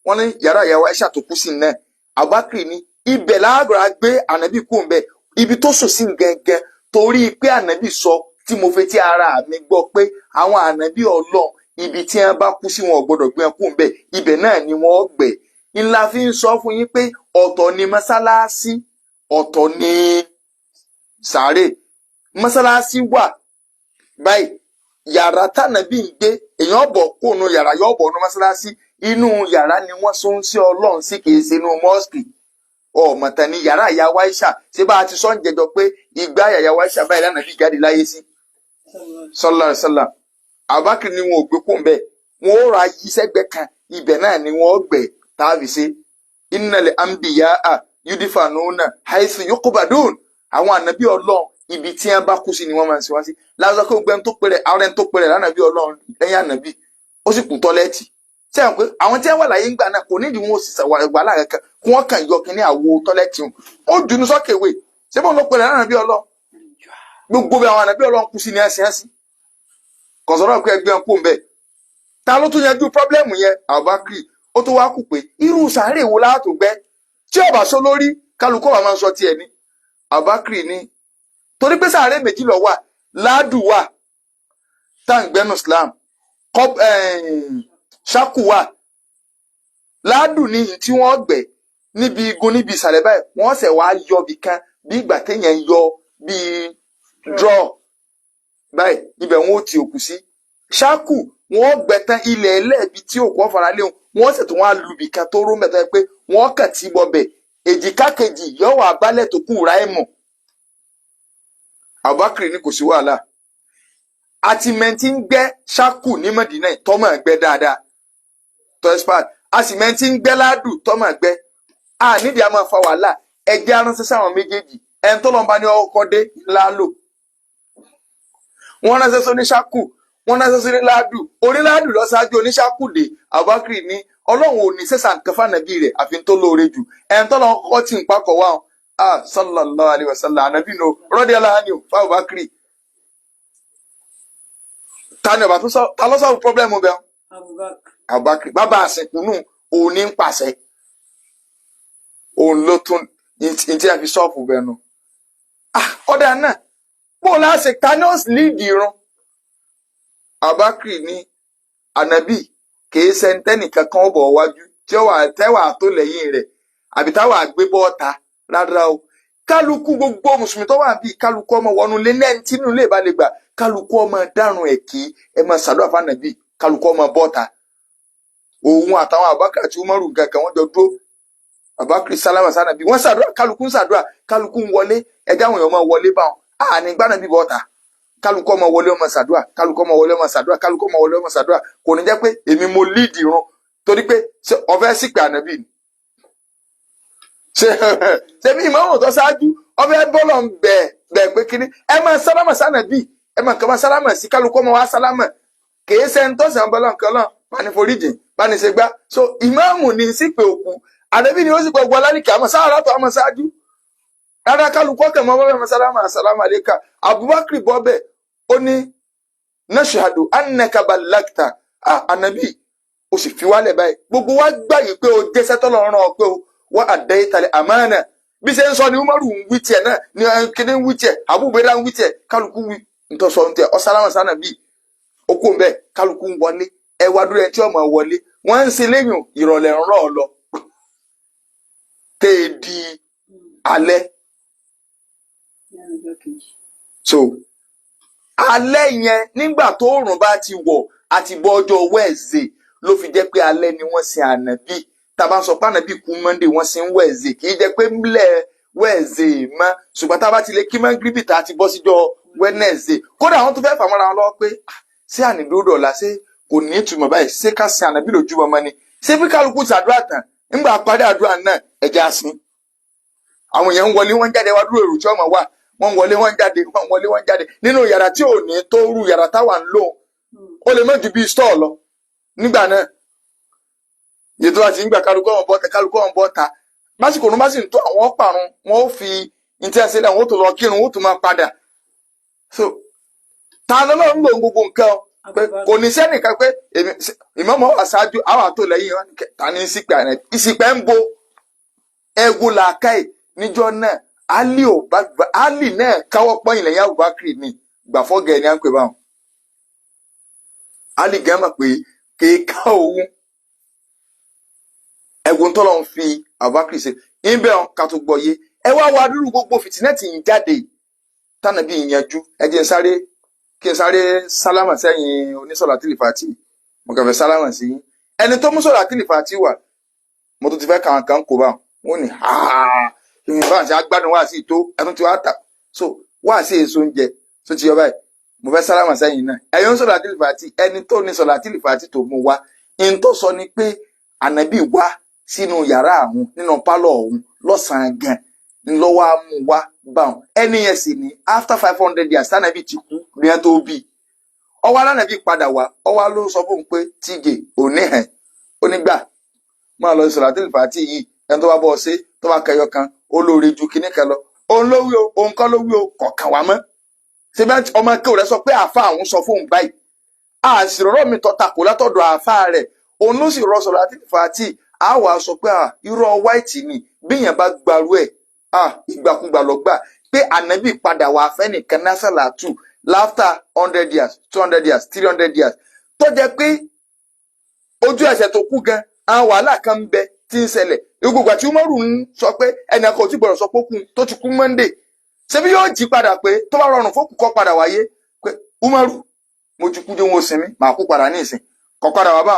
Wọ́n ní yàrá ìyàwó Aisha tó kú sí náà. Abubakar ní ibẹ̀ láàgbà gbé ànábì kú ń bẹ̀, ibi tó sùn sí gẹ́gẹ́, torí pé ànábì sọ tí mo fetí ara mi gbọ́ pé àwọn ànábì Ọlọ́run, ibi tí wọ́n bá kú sí, wọn ò gbọ́dọ̀ gbé wọn kú ń bẹ̀, ibẹ̀ náà ni wọ́n gbẹ̀. Ńlá fi ń sọ fún yín pé ọ̀tọ̀ ni mọ́sálásí, ọ̀tọ̀ ni sàárè. Mọ́sálásí wà báyìí, yàrá tànàbí ń gbé, èèyàn bọ̀ kóònù yàrá yóò bọ̀ nù mọ́sálásí. Inú yàrá ni wọ́n sún sí Ọlọ́run sí, kìí ṣe inú mosque. Ọ̀mọ̀tàn ni yàrá ìyá Aisha. Ṣé bá a ti sọ ń jẹjọ pé ìgbà yàyà Aisha báyìí lánàá bí jáde láyé sí, sallallahu alaihi wasallam. Abubakar ni wọn ò gbé kóun bẹ́ẹ̀, wọn ò ra yí sẹ́gbẹ́ kan, ibẹ̀ náà ni wọ́n gbẹ̀ tàbí ṣe innal anbiya'a yudfanuna haythu yuqbadun. Àwọn ànábì Ọlọ́run, ibi tí wọ́n bá kú sí ni wọ́n máa ń ṣe wá sí. Lásán kó gbẹ́ni tó pèrè ara ẹni tó pèrè lánàbí Ọlọ́run lẹ́yìn ànábì, ó sì kú toilet. Sẹ́yìn pé àwọn tí wọ́n wà láyé ńgbà náà kò nídìí wọn ò sì wàhálà kankan, kí wọ́n kàn yọ kínní àwo toilet wọn, ó junu sọ́kèwé. Ṣé bóun ló pèrè lánàbí Ọlọ́run? Gbogbo bí àwọn ànábì Ọlọ́run kú sí ni ẹ̀sìn ẹ̀sìn kò sọ̀rọ̀ pé ẹgbẹ́ kú ń bẹ̀. Ta ló tún yanjú problem yẹn? Abubakar. Ó tún wá kù pé irú sàárè wo láàtò gbẹ́ tí ọba sọ lórí kálukú ọba máa ń sọ tiẹ̀ ní. Abubakar ní torí pé sàárè méjì ló wà, láàdù wà tá à ń gbẹ́nu Islam, ṣákù wà. Láàdù ní tí wọ́n gbẹ́ níbi igun níbi ìsàlẹ̀ báyìí, wọ́n ṣẹ̀ wá yọ bì kan bí ìgbà téèyàn ń yọ bíi draw báyìí, ibẹ̀ wọn ò ti òkú sí. Ṣákù Wọ́n gbẹ́ tán, ilẹ̀ ẹlẹ́ẹ̀bi tí òkú ọ̀fara léwu, wọ́n sì tún wá lubì kan tó rú mẹ́tọ́ pé wọ́n kàn tí bọbẹ̀ èjìká kejì yọ̀wọ̀ abálẹ̀ tó kù ráìmù. Abubakar ní kò sí wàhálà, àti mẹ́ntì ń gbẹ́ ṣákù ní Mọ̀dínà tọ́mọ̀ gbẹ́ dáadáa tó expert, a sì mẹ́ntì ń gbẹ́ ládù tọ́mọ̀ gbẹ́. A nídìí a máa fa wàhálà, ẹjẹ́ aránṣẹ́ sáwọn méjèèjì. Ẹni tó lọ́nba ní ọkọ̀ dé ńlá lò. Wọ́n ránṣẹ́ sóní ṣákù, wọ́n ránṣẹ́ sóní ládù, oníládù lọ ṣáájú oníṣákù dé. Abubakar ní Ọlọ́run ò ní sẹ́sà nǹkan fànàbí rẹ̀ àfi tó lóore jù. Ẹni tó lọ́n kọ́kọ́ tí ń pakọ̀ wá ah sallallahu alayhi wa sallam, anabi no rọ́dí aláhánì fún Abubakar. Ta ni ọba tó sọ? Ta ló sọ̀rọ̀ problem bẹ́ẹ̀? Abubakar. Abubakar bàbá àsìkò nù, òun ní ń pàṣẹ, òun ló tún ní tí a fi sọ́ọ̀fù bẹ́ẹ̀ nù. Ah, ọ̀dà náà bó o láṣẹ, ta ni ó lead irun? Abubakar ní anabi kìí sẹ́ńtẹ́nì kankan ọ̀bọ̀ wájú tí ó wà tẹ́wà tó lẹ́yìn rẹ̀ àbí táwà gbé bọ́ọ̀ta rárá o. Kálukú, gbogbo mùsùlùmí tó wà bí, kálukú ọmọ wọnú lé lẹ́yìn tí inú ilé bá lè gbà, kálukú ọmọ dárun ẹ̀ kí ẹ máa ṣàdúrà fànàbí, kálukú ọmọ bọ́ọ̀ta. Òun àtàwọn Abubakar àti Umaru kankan wọ́n jọ dúró. Abubakar sálámà sànàbí, wọ́n ṣàdúrà, kálukú ń ṣàdúrà, kálukú ń wọlé. Ẹjẹ àwọn èèyàn máa wọlé báwọn àní gbànàbí bọ́ọ̀ta. Kálukú ọmọ wọlé, ọmọ ṣàdúrà, kálukú ọmọ wọlé, ọmọ ṣàdúrà, kálukú ọmọ wọlé, ọmọ ṣàdúrà. Kò ní jẹ́ pé èmi mo lead irun, torí pé ṣé ọfẹ́ sípè ànábì ni? Ṣe ṣebí ìmọ̀ràn tó ṣáájú ọfẹ́ bọ́lọ̀ ń bẹ̀ bẹ̀ pé kíní ẹ máa sálámà sànàbí, ẹ máa kàn máa sálámà sí, kálukú ọmọ wa sálámà. Kìí ṣe ń tọ́sán bọ́lọ̀ nǹkan náà bá ní foríjìn bá ní ṣe gbá. So ìmáàmù ní sípè òkú, ànábì ni ó sì gbogbo alálìkè àmọ́ sáà látọ̀ àmọ́ ṣáájú rárá. Kálukú ọkẹ mọ bọbẹ masalama asalamu aleka. Abubakar bọbẹ, ó ní nashhadu annaka ballagta. Ah, anabi, ó sì fi wálẹ̀ báyìí, gbogbo wa gbà yìí pé o jẹ́sẹ́ tọ́lọ̀ rán ọ, pé o wá àdẹ́yìntàlẹ̀ àmánà. Bí ṣe ń sọ ni Umaru ń wí tiẹ̀ náà ni kíní ń wí tiẹ̀, Abubakar ń wí tiẹ̀, kálukú wí ntọ́sọ ń tiẹ̀ ọ̀sálámà sànàbí okó ń bẹ, kálukú ń wọlé. Ẹ wá dúró, ẹ tí ọmọ wọlé wọ́n ń ṣe lẹ́yìn ìrọ̀lẹ́ ń rọ̀ ọ lọ tẹ́ ẹ di alẹ́. Ní ọjọ́ kejì. So alẹ́ yẹn, nígbà tó òrùn bá ti wọ̀ àti bọ́ ọjọ́ Wednesday, ló fi jẹ́ pé alẹ́ ni wọ́n sin ànábì. Tá a bá ń sọ pé ànábì kú Monday, wọ́n sin Wednesday, kì í jẹ́ pé ńlẹ̀ Wednesday mọ́, ṣùgbọ́n tá a bá ti lè kí mọ́gíríbì, tá a ti bọ́ síjọ́ Wednesday. Kódà àwọn tó fẹ́ fàmọ́ra wọn lọ́wọ́ pé ah, ṣé ànídúró ọ̀la, ṣé kò ní ìtumọ̀ báyìí? Ṣé ká sin ànábì lójúmọ́ mọ́ ni? Ṣé bí kálukú ṣàdúrà tán, ńgbà parí àdúrà náà, ẹ̀jẹ̀ àsìn. Àwọn èèyàn ń wọlé, wọ́n ń jáde, wá dúró èrò tí wọ́n mọ̀ wá, wọ́n ń wọlé, wọ́n ń jáde, wọ́n ń wọlé, wọ́n ń jáde nínú yàrá tí ò ní tó rú yàrá táwa ń lò. Ó lè má ju bíi store lọ nígbà náà. Iye tó bá ti ń gbà, kálukú ọ̀hún bọ́ta, kálukú ọ̀hún bọ́ta. Básìkò òun bá sì ń tó, àwọn ọ̀pàrun wọn ó fi ntí ẹ̀ sílẹ̀, wọn ó tó lọ kírun, wọn ó tó máa padà. So ta lọ́lọ́run lò ń gbogbo nǹkan o pé kò ní sẹ́nìkan pé èmi ìmọ̀mọ́ wà ṣáájú àwọn àtò lẹ́yìn wọn, ta ní ìsìpẹ̀ àná ìsìpẹ̀ ń bo ẹ̀wù làákàyè níjọ́ náà. Ali ò bá Ali náà káwọ́ pọ́yìn lẹ́yìn Abubakar ni gbàfọ́gẹ̀ ni à ń pè báwọn. Ali gan mọ̀ pé kéèká òun ẹ̀wù tọ́lọ̀ ń fi Abubakar ṣe níbẹ̀ wọn ká tó gbọ́ yé. Ẹ wá wá dúró gbogbo fìtínẹ́tì ń jáde tánàbí ìyanjú. Ẹ jẹ́ n sáré kí n sáré sálámà sẹ́yìn onísọ̀lá tìlìfàtì, mo kàn fẹ́ sálámà sí yín. Ẹni tó mú sọ̀lá tìlìfàtì wà, mo tún ti fẹ́ kàn kàn kó bá wọn ní ìrìn bá àti agbádùn wá sí tó ẹtún tí wàá tà so wá sí èso oúnjẹ tó ti yọ báyìí. Mo fẹ́ sálámà sẹ́yìn náà, ẹ̀yin ń sọ̀lá tìlìfàtì. Ẹni tó ní sọ̀lá tìlìfàtì tó mú wá, ní tó sọ ni pé ànábì wá sínú yàrá àwọn, nínú pálọ̀ ọ̀hún lọ́sàn-án gan ńlọ́wọ́ á mú wá báwọn. Ẹni yẹn sì ní after 500 years tánàbì ti kú ní ẹ tó bí ọwọ́ alánàbì padà wá. Ọwọ́ ló sọ fún un pé tíjè òní hàn ó nígbà máa lọ sọ̀rọ̀ àtìlìfàtì yìí, ẹni tó bá bọ́ ọ ṣe tó bá kẹyọ kan, ó lóore ju kinní kan lọ. Òun ló wí o, òun kọ́ ló wí o, kọ̀ọ̀kan wá mọ́. Ṣé bẹ́ẹ̀ ọmọ akéwò rẹ sọ pé àáfà àwọn sọ fóun báyìí, àṣìrọ̀rọ̀ mi tọ́ takò látọ̀dọ̀ àáfà rẹ̀, òun ló sì rọ sọ̀rọ̀ àtìlìfàtì. Á wàá sọ pé irọ́ white ni. Bíyàn bá gbarú ẹ̀, ìgbàkúgbà lọ gbà pé ànábì padà wà fẹ́nìkan násàlátù láfter 100 years, 200 years, 300 years, tó jẹ́ pé ojú ẹsẹ̀ tó kú gan, àwọn wàhálà kan ń bẹ tí ń ṣẹlẹ̀. Gbogbo àti Umaru ń sọ pé ẹnì kan ò tí gbọ́dọ̀ sọ pé ó kú, tó ti kú Monday, ṣebí yóò jí padà pé tó bá rọrùn fókù kọ́ padà wáyé pé Umaru Mo ti kú dé, wọn ò sinmi, màá kú padà ní ìsìn kọ padà wá bá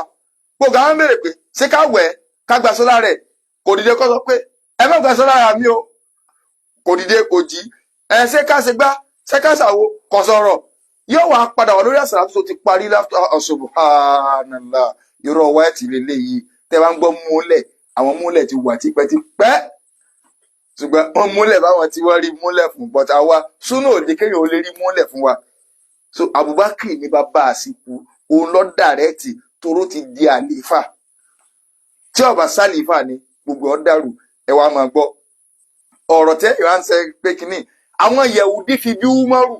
gbogbo àwọn béèrè pé ṣé ká wẹ̀ ká gba sọ́lá rẹ̀. Kò dìde kó sọ pé ẹ má gba sọ́lá rà mí o. Kò dìde, kò jí. Ẹ ṣé ká ṣe gbá, ṣé ká ṣàwo, kò sọ̀rọ̀. Yóò wá padà wá lórí àṣà tó ti parí láfíà. Subhanallah, irọ́ wáìtì lélẹ́yìí tẹ́ bá ń gbọ́ múlẹ̀, àwọn múlẹ̀ ti wà tipẹ́tipẹ́, ṣùgbọ́n wọ́n múlẹ̀ báwọn tí wọ́n rí múlẹ̀ fún, but àwa súnà òde kéèyàn ò lè rí múlẹ̀ fún wa. So Abubakar ní bàbá àsìkò, òun lọ dàrẹ́tì toró ti di àlífà. Tí ó bá sálífà ni gbogbo ọ dàrú. Ẹ wàá máa gbọ́ ọ̀rọ̀ tẹ́ ìwà ń sẹ pé kínní àwọn Yẹ̀wùdí fi bí Umaru,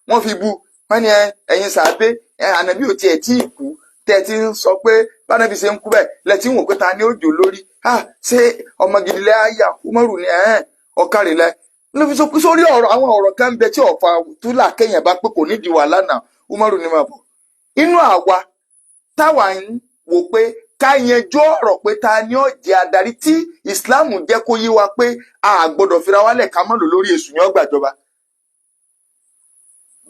wọ́n fi bu wọ́n ní ẹ̀yin sàbẹ ẹ, ànàbí ò tiẹ̀ tí ì kú tẹ́ ẹ ti ń sọ pé bánàbí ṣe ń kú bẹ́ẹ̀ lẹ́tí ń wò pé ta ni ó jò lórí. Ah, ṣé ọmọ gidi lẹ́ àyà Umaru ni ẹ̀hẹ́n ọ̀kàrìlẹ̀ ló fi sọ pé sórí ọ̀rọ̀ àwọn ọ̀rọ̀ kan bẹ tí ọ̀fà túlà kéèyàn bá pé kò nídìí wà lánàá. Umaru ni máa bọ̀ inú àwa táwa ń wò pé ká yanjú ọ̀rọ̀ pé ta ni ó jẹ́ adarí tí Islam jẹ́ kó yé wa pé a gbọ́dọ̀ fira wálẹ̀ ká má lò lórí èṣù ní ọgbàjọba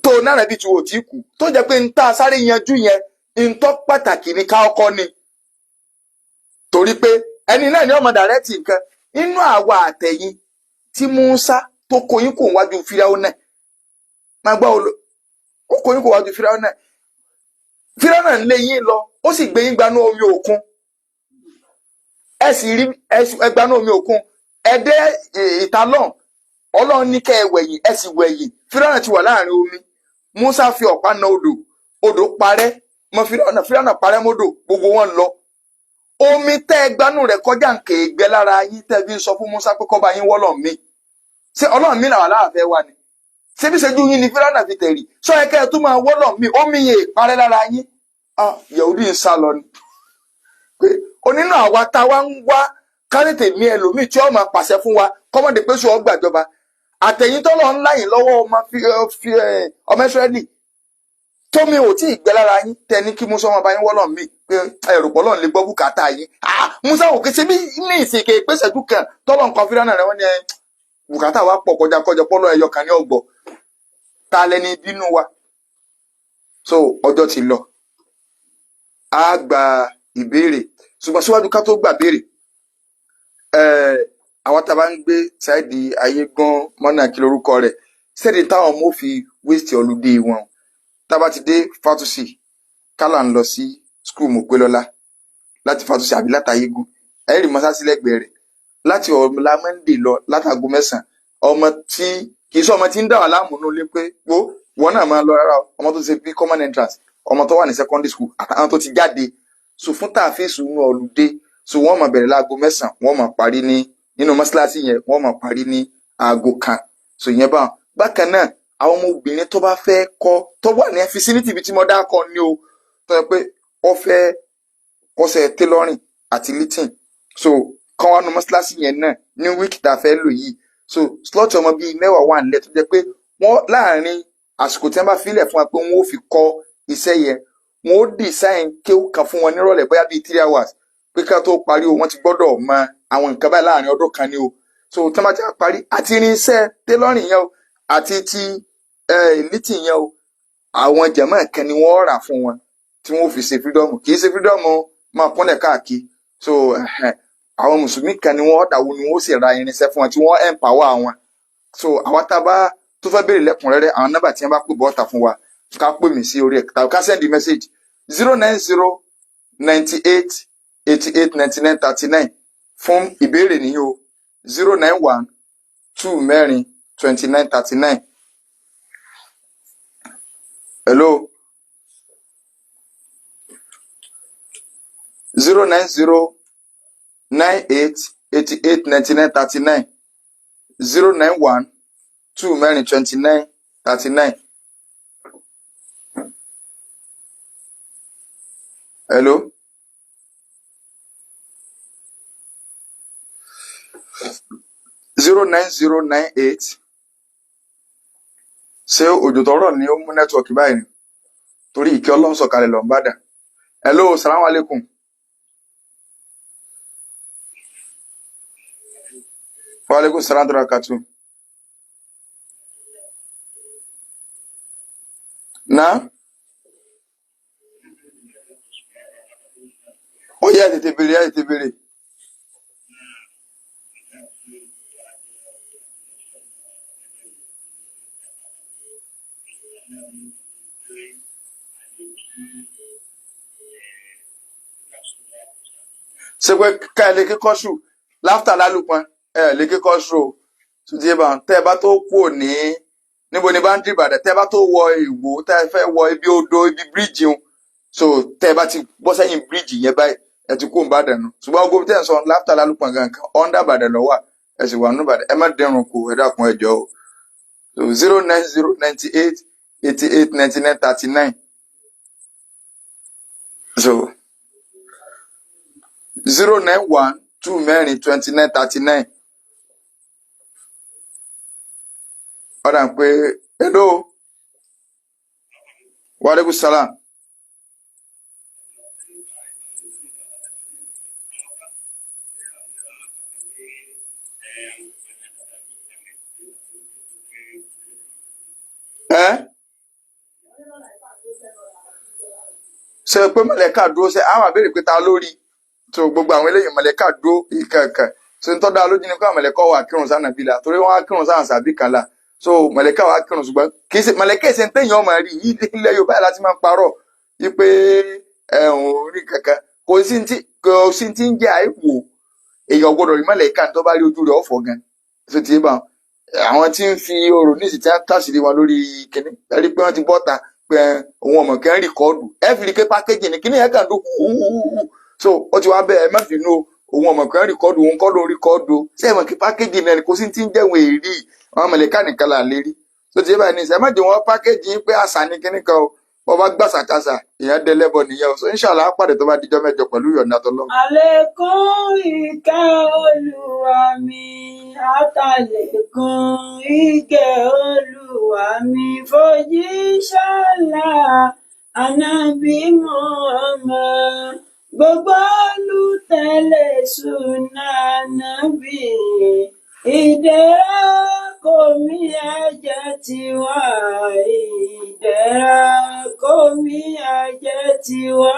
tó náírà bíi ti wò tí kù tó jẹ́ pé ń tá a sáré yanjú yẹn ń tọ́ pàtàkì ní ká ọkọ ni, torí pé ẹni náà ni ọmọ dàrẹ́tì nǹkan inú àwa àtẹ̀yìn tí Musa tó koyín kò wájú Fíráúnà náà máa gbọ́ ó koyín kò wájú Fíráúnà náà. Fíráúnà ń lé yín lọ, ó sì gbé yín gbanú omi òkun, ẹ sì rí ẹ gbanú omi òkun, ẹ dé ìta lọ́hùn. Ọlọ́run ní kẹ́ ẹ wẹ̀yìn, ẹ sì wẹ̀yìn. Fíráúnà ti wà láàrin omi. Musa fi ọ̀pá na odò, odò parẹ́ mọ́ Fíráúnà, Fíráúnà parẹ́ mọ́dò, gbogbo wọn lọ. Omi tẹ́ ẹ gbanú rẹ̀ kọjá ń kéè gbẹ lára yín tẹ́ fi ń sọ fún Musa pé kó bá yín wọ́lọ̀ mi. Ṣé Ọlọ́run mi làwọn aláàfẹ́ wa ni? Ṣé bí ṣẹ́jú yín ni Fíráúnà fi tẹ̀rì sọ ẹ kẹ́ ẹ tún máa wọ́lọ̀ mi, omi yẹn parẹ́ lára yín? Ah, Yahudi ń sá lọ ni pé onínú àwa tá a wá ń wá kárètè ní ẹlòmíì tí ó máa pàṣẹ fún wa kọ́mọ̀dé pé sùn ọgbàjọba àtẹ̀yìn tọ́lọ̀ ńlá yìí lọ́wọ́ ọmọ fi ọmọ Ísírẹ́lì tómi ò tí ì gbẹ lára yín tẹ ní kí Musa ọmọ bá yín wọ́lọ̀ mí pé ẹ̀rù pọ̀ lọ́n lè gbọ́ bùkátà yín. Ah, Musa ò kése bí ní ìsìnkè ìpèsèjú kan tọ́lọ̀ nǹkan fílànà rẹ wọ́n ní ẹ bùkátà wa pọ̀ kọjá kọjá pọ́lọ́ ẹyọ kan ní ọgbọ̀ ta lẹni bínú wa. So ọjọ́ ti lọ, á gba ìbéèrè, ṣùgbọ́n síwájú ká tó gbà béèrè, àwọn tá a bá ń gbé ṣáìdì ayé gan mọ́nà kí lorúkọ rẹ̀ sẹ́ẹ̀dì táwọn ọmọ ò fi waste ọlùdé wọn. Tá a bá ti dé Fátúsì, kálá ń lọ sí skul Mọ̀pẹ́lọ́lá láti Fátúsì àbí látàyégún, ẹ̀rí mọ́sáàsì lẹ́gbẹ̀ẹ́ rẹ̀ láti ọ̀la Monday lọ látago 9. Ọmọ tí kì í sọ ọmọ tí ń dà wà láàmú nínú ilé pé wo wọn náà máa lọ rárá o. Ọmọ tó ti ṣe bí common entrance, ọmọ tó wà ní secondary school àtàwọn tó ti jáde so fún tààfíìsì inú ọlùdé, so wọ́n máa bẹ̀rẹ̀ láago 9, wọ́n máa parí ní nínú mọ́ṣáláṣí yẹn, wọ́n máa parí ní aago 1. So ìyẹn báwọn. Bákan náà, àwọn ọmọbìnrin tó bá fẹ́ kọ́ tó wà ní facility ibi tí mo dá kọ́ ni o, tó yẹ pé ó fẹ́ kọ́ṣẹ́ tailoring àti knitting, so kán wá nu mọ́ṣáláṣí yẹn náà ní week tá a fẹ́ lò yìí. So slot ọmọ bíi 10 wà nílẹ̀ tó jẹ́ pé wọ́n láàrin àsìkò tí wọ́n bá filẹ̀ fún wa pé wọ́n ó fi kọ́ iṣẹ́ yẹn, wọ́n ó design kéwù kan fún wọn nírọ̀lẹ́ bóyá bíi 3 hours pé ká tó parí o, wọ́n ti gbọ́dọ̀ mọ àwọn nǹkan báyìí láàrin ọdún kan ni o. So tí wọ́n bá ti wá parí àti irinṣẹ́ tailoring yẹn o àti ti knitting yẹn o, àwọn jẹ̀mọ́ kan ni wọ́n rà fún wọn tí wọ́n fi ṣe freedom. Kì í ṣe freedom máa kúnlẹ̀ káàkiri. So àwọn mùsùlùmí kan ni wọ́n dàwọ́ ni wọ́n sì ra irinṣẹ́ fún wọn tí wọ́n empower wọn. So àwa tá a bá tó fẹ́ béèrè lẹ́kùnrẹ́rẹ́, àwọn nọ́mbà tí wọ́n bá pè bọ́ta fún wa, ká pè mí sí orí ẹ̀ tàbí ká send message 09098889939 fún ìbéèrè nìyí o, 091442939. Hello, 09098889939, 091442939. Hello, 09098. Ṣé òjò tó rọ̀ ni ó mú network báyìí ni? Torí ìkẹ́ Ọlọ́run sọ̀kalẹ̀ lọ ń bàdàn. Hello, salaam alaikum. Wa alaikum salam tó kàtó. Na Ó yẹ, ẹ tètè béèrè, ẹ tètè béèrè. Ṣé pé ká ẹ lè kíkọ́ sù láfítà lálùpọn, ẹ lè kíkọ́ sù o. Tó ti yé bá wọn, tẹ́ ẹ bá tó kú ní níbo ni bá ń dìbàdàn, tẹ́ ẹ bá tó wọ Ìwó, tẹ́ ẹ fẹ́ wọ ibi odò, ibi bíríìjì un, so tẹ́ ẹ bá ti bọ́ sẹ́yìn bíríìjì yẹn báyìí, ẹ ti kó Ìbàdàn nù. Ṣùgbọ́n ogun tẹ́ ẹ sọ láfítà lálùpọn gangan ọ̀ndà Ìbàdàn ló wà, ẹ sì wà nù Ìbàdàn. Ẹ má dẹrùn kù, ẹ dákun, ẹ jọ̀ọ́ o. So 09098889939, so 091442939. Ọ̀dà ń pé hello, wa alaikum salam. Ẹ ṣe pé mọ̀lẹ́kà dúró, ṣe àwọn àbẹ̀rẹ̀ pé ta lórí tó gbogbo àwọn eléyìí mọ̀lẹ́kà dúró ìkẹ̀kẹ̀ ṣe ń tọ́da lójú ni pé àwọn mọ̀lẹ́kà wà kírun sáà nàbí la, torí wọ́n á kírun sáà sàbí kan la. So mọ̀lẹ́kà wà kírun, ṣùgbọ́n kì í ṣe mọ̀lẹ́kà ṣe ń téèyàn ọmọ rí yìí. Ilẹ̀ Yorùbá yìí láti máa ń parọ́ yìí pé ẹ̀hún orí kankan kò sí ti ń jẹ́ àìwò. Èèyàn gbọ́dọ̀ rí mọ̀lẹ́kà, tó bá rí ojú rẹ̀ ọ̀fọ̀ gan. So ti bá àwọn tí ń fi orò ní ìsìn tí wọ́n tàṣírí wọn lórí kínní, ẹ rí pé wọ́n ti bọ́ta pé òun ọmọ kan record, ẹ fi rí pé pákéjì ní kínní yẹn kàn dún húhúhú. So ó ti wá bẹ́ẹ̀, ẹ má bínú o, òun ọmọ kan record, òun kọ́ ló ń record o. Ṣé ẹ mọ̀ kí pákéjì náà kò sí ti ń jẹun èrí àwọn mọ̀lẹ́kà nìkan là lè rí. So ti báyìí ní ìsìn, ẹ má jẹ́ wọn pákéjì yín pé àṣà ní kínní kan o. Bọ́ bá gbàsàkàsà, èèyàn dẹlẹ́bọ nìyẹn o. So inshallah, á pàdé tó bá dijọ́ mẹ́jọ pẹ̀lú ìyọ̀ǹda tọ́lọ́run. Àlékún ìkẹ́ Olúwa mi, àtàlékún ìkẹ́ Olúwa mi, fòjíṣẹ́ ńlá Ànábì Muhammad, gbogbo olùtẹ̀lé súnà Ànábì, ìdẹ̀ra kò mí ẹ̀jẹ̀ tiwa, ìdẹ̀ra kò mí ẹ̀jẹ̀ tiwa.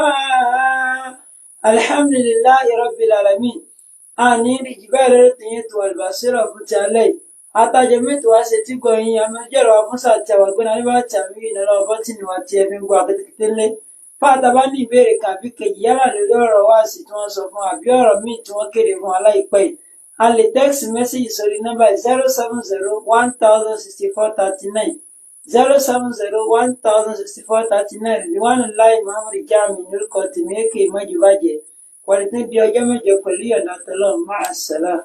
Alhamdulillahi rabbil alamin. Àní rí jù bẹ́ẹ̀ lórí tìyín tó àlùbásírọ̀ fún ti alẹ́ yìí. Àtàjọ mẹ́tò wá ṣe tí gbọ̀nyìn àmọ́jọ́rọ̀ wa fún sàtì àwọn ìgbóná nígbà tí àmì ìnáwó bọ́tìnì wa tí ẹ fi ń gbọ́ akétékété lé. Fáta bá ní ìbéèrè kan àbí kejì, yálà lórí ọ̀rọ̀ wáàsí tí wọ́n sọ fún wa àbí ọ̀rọ̀ míì tí wọ́n kéde fún wa láìpẹ́ yìí, a lè text message sórí nọ́mbà 070106439, 070106439. Ridwanullahi Muhammad Jami lórúkọ tèmi, èké mọ́jú bàjẹ́ wàlẹ̀ tó di ọjọ́ mẹ́jọ pẹ̀lú ìyọ̀ǹda tọ́lọ́run. Máa sàlám.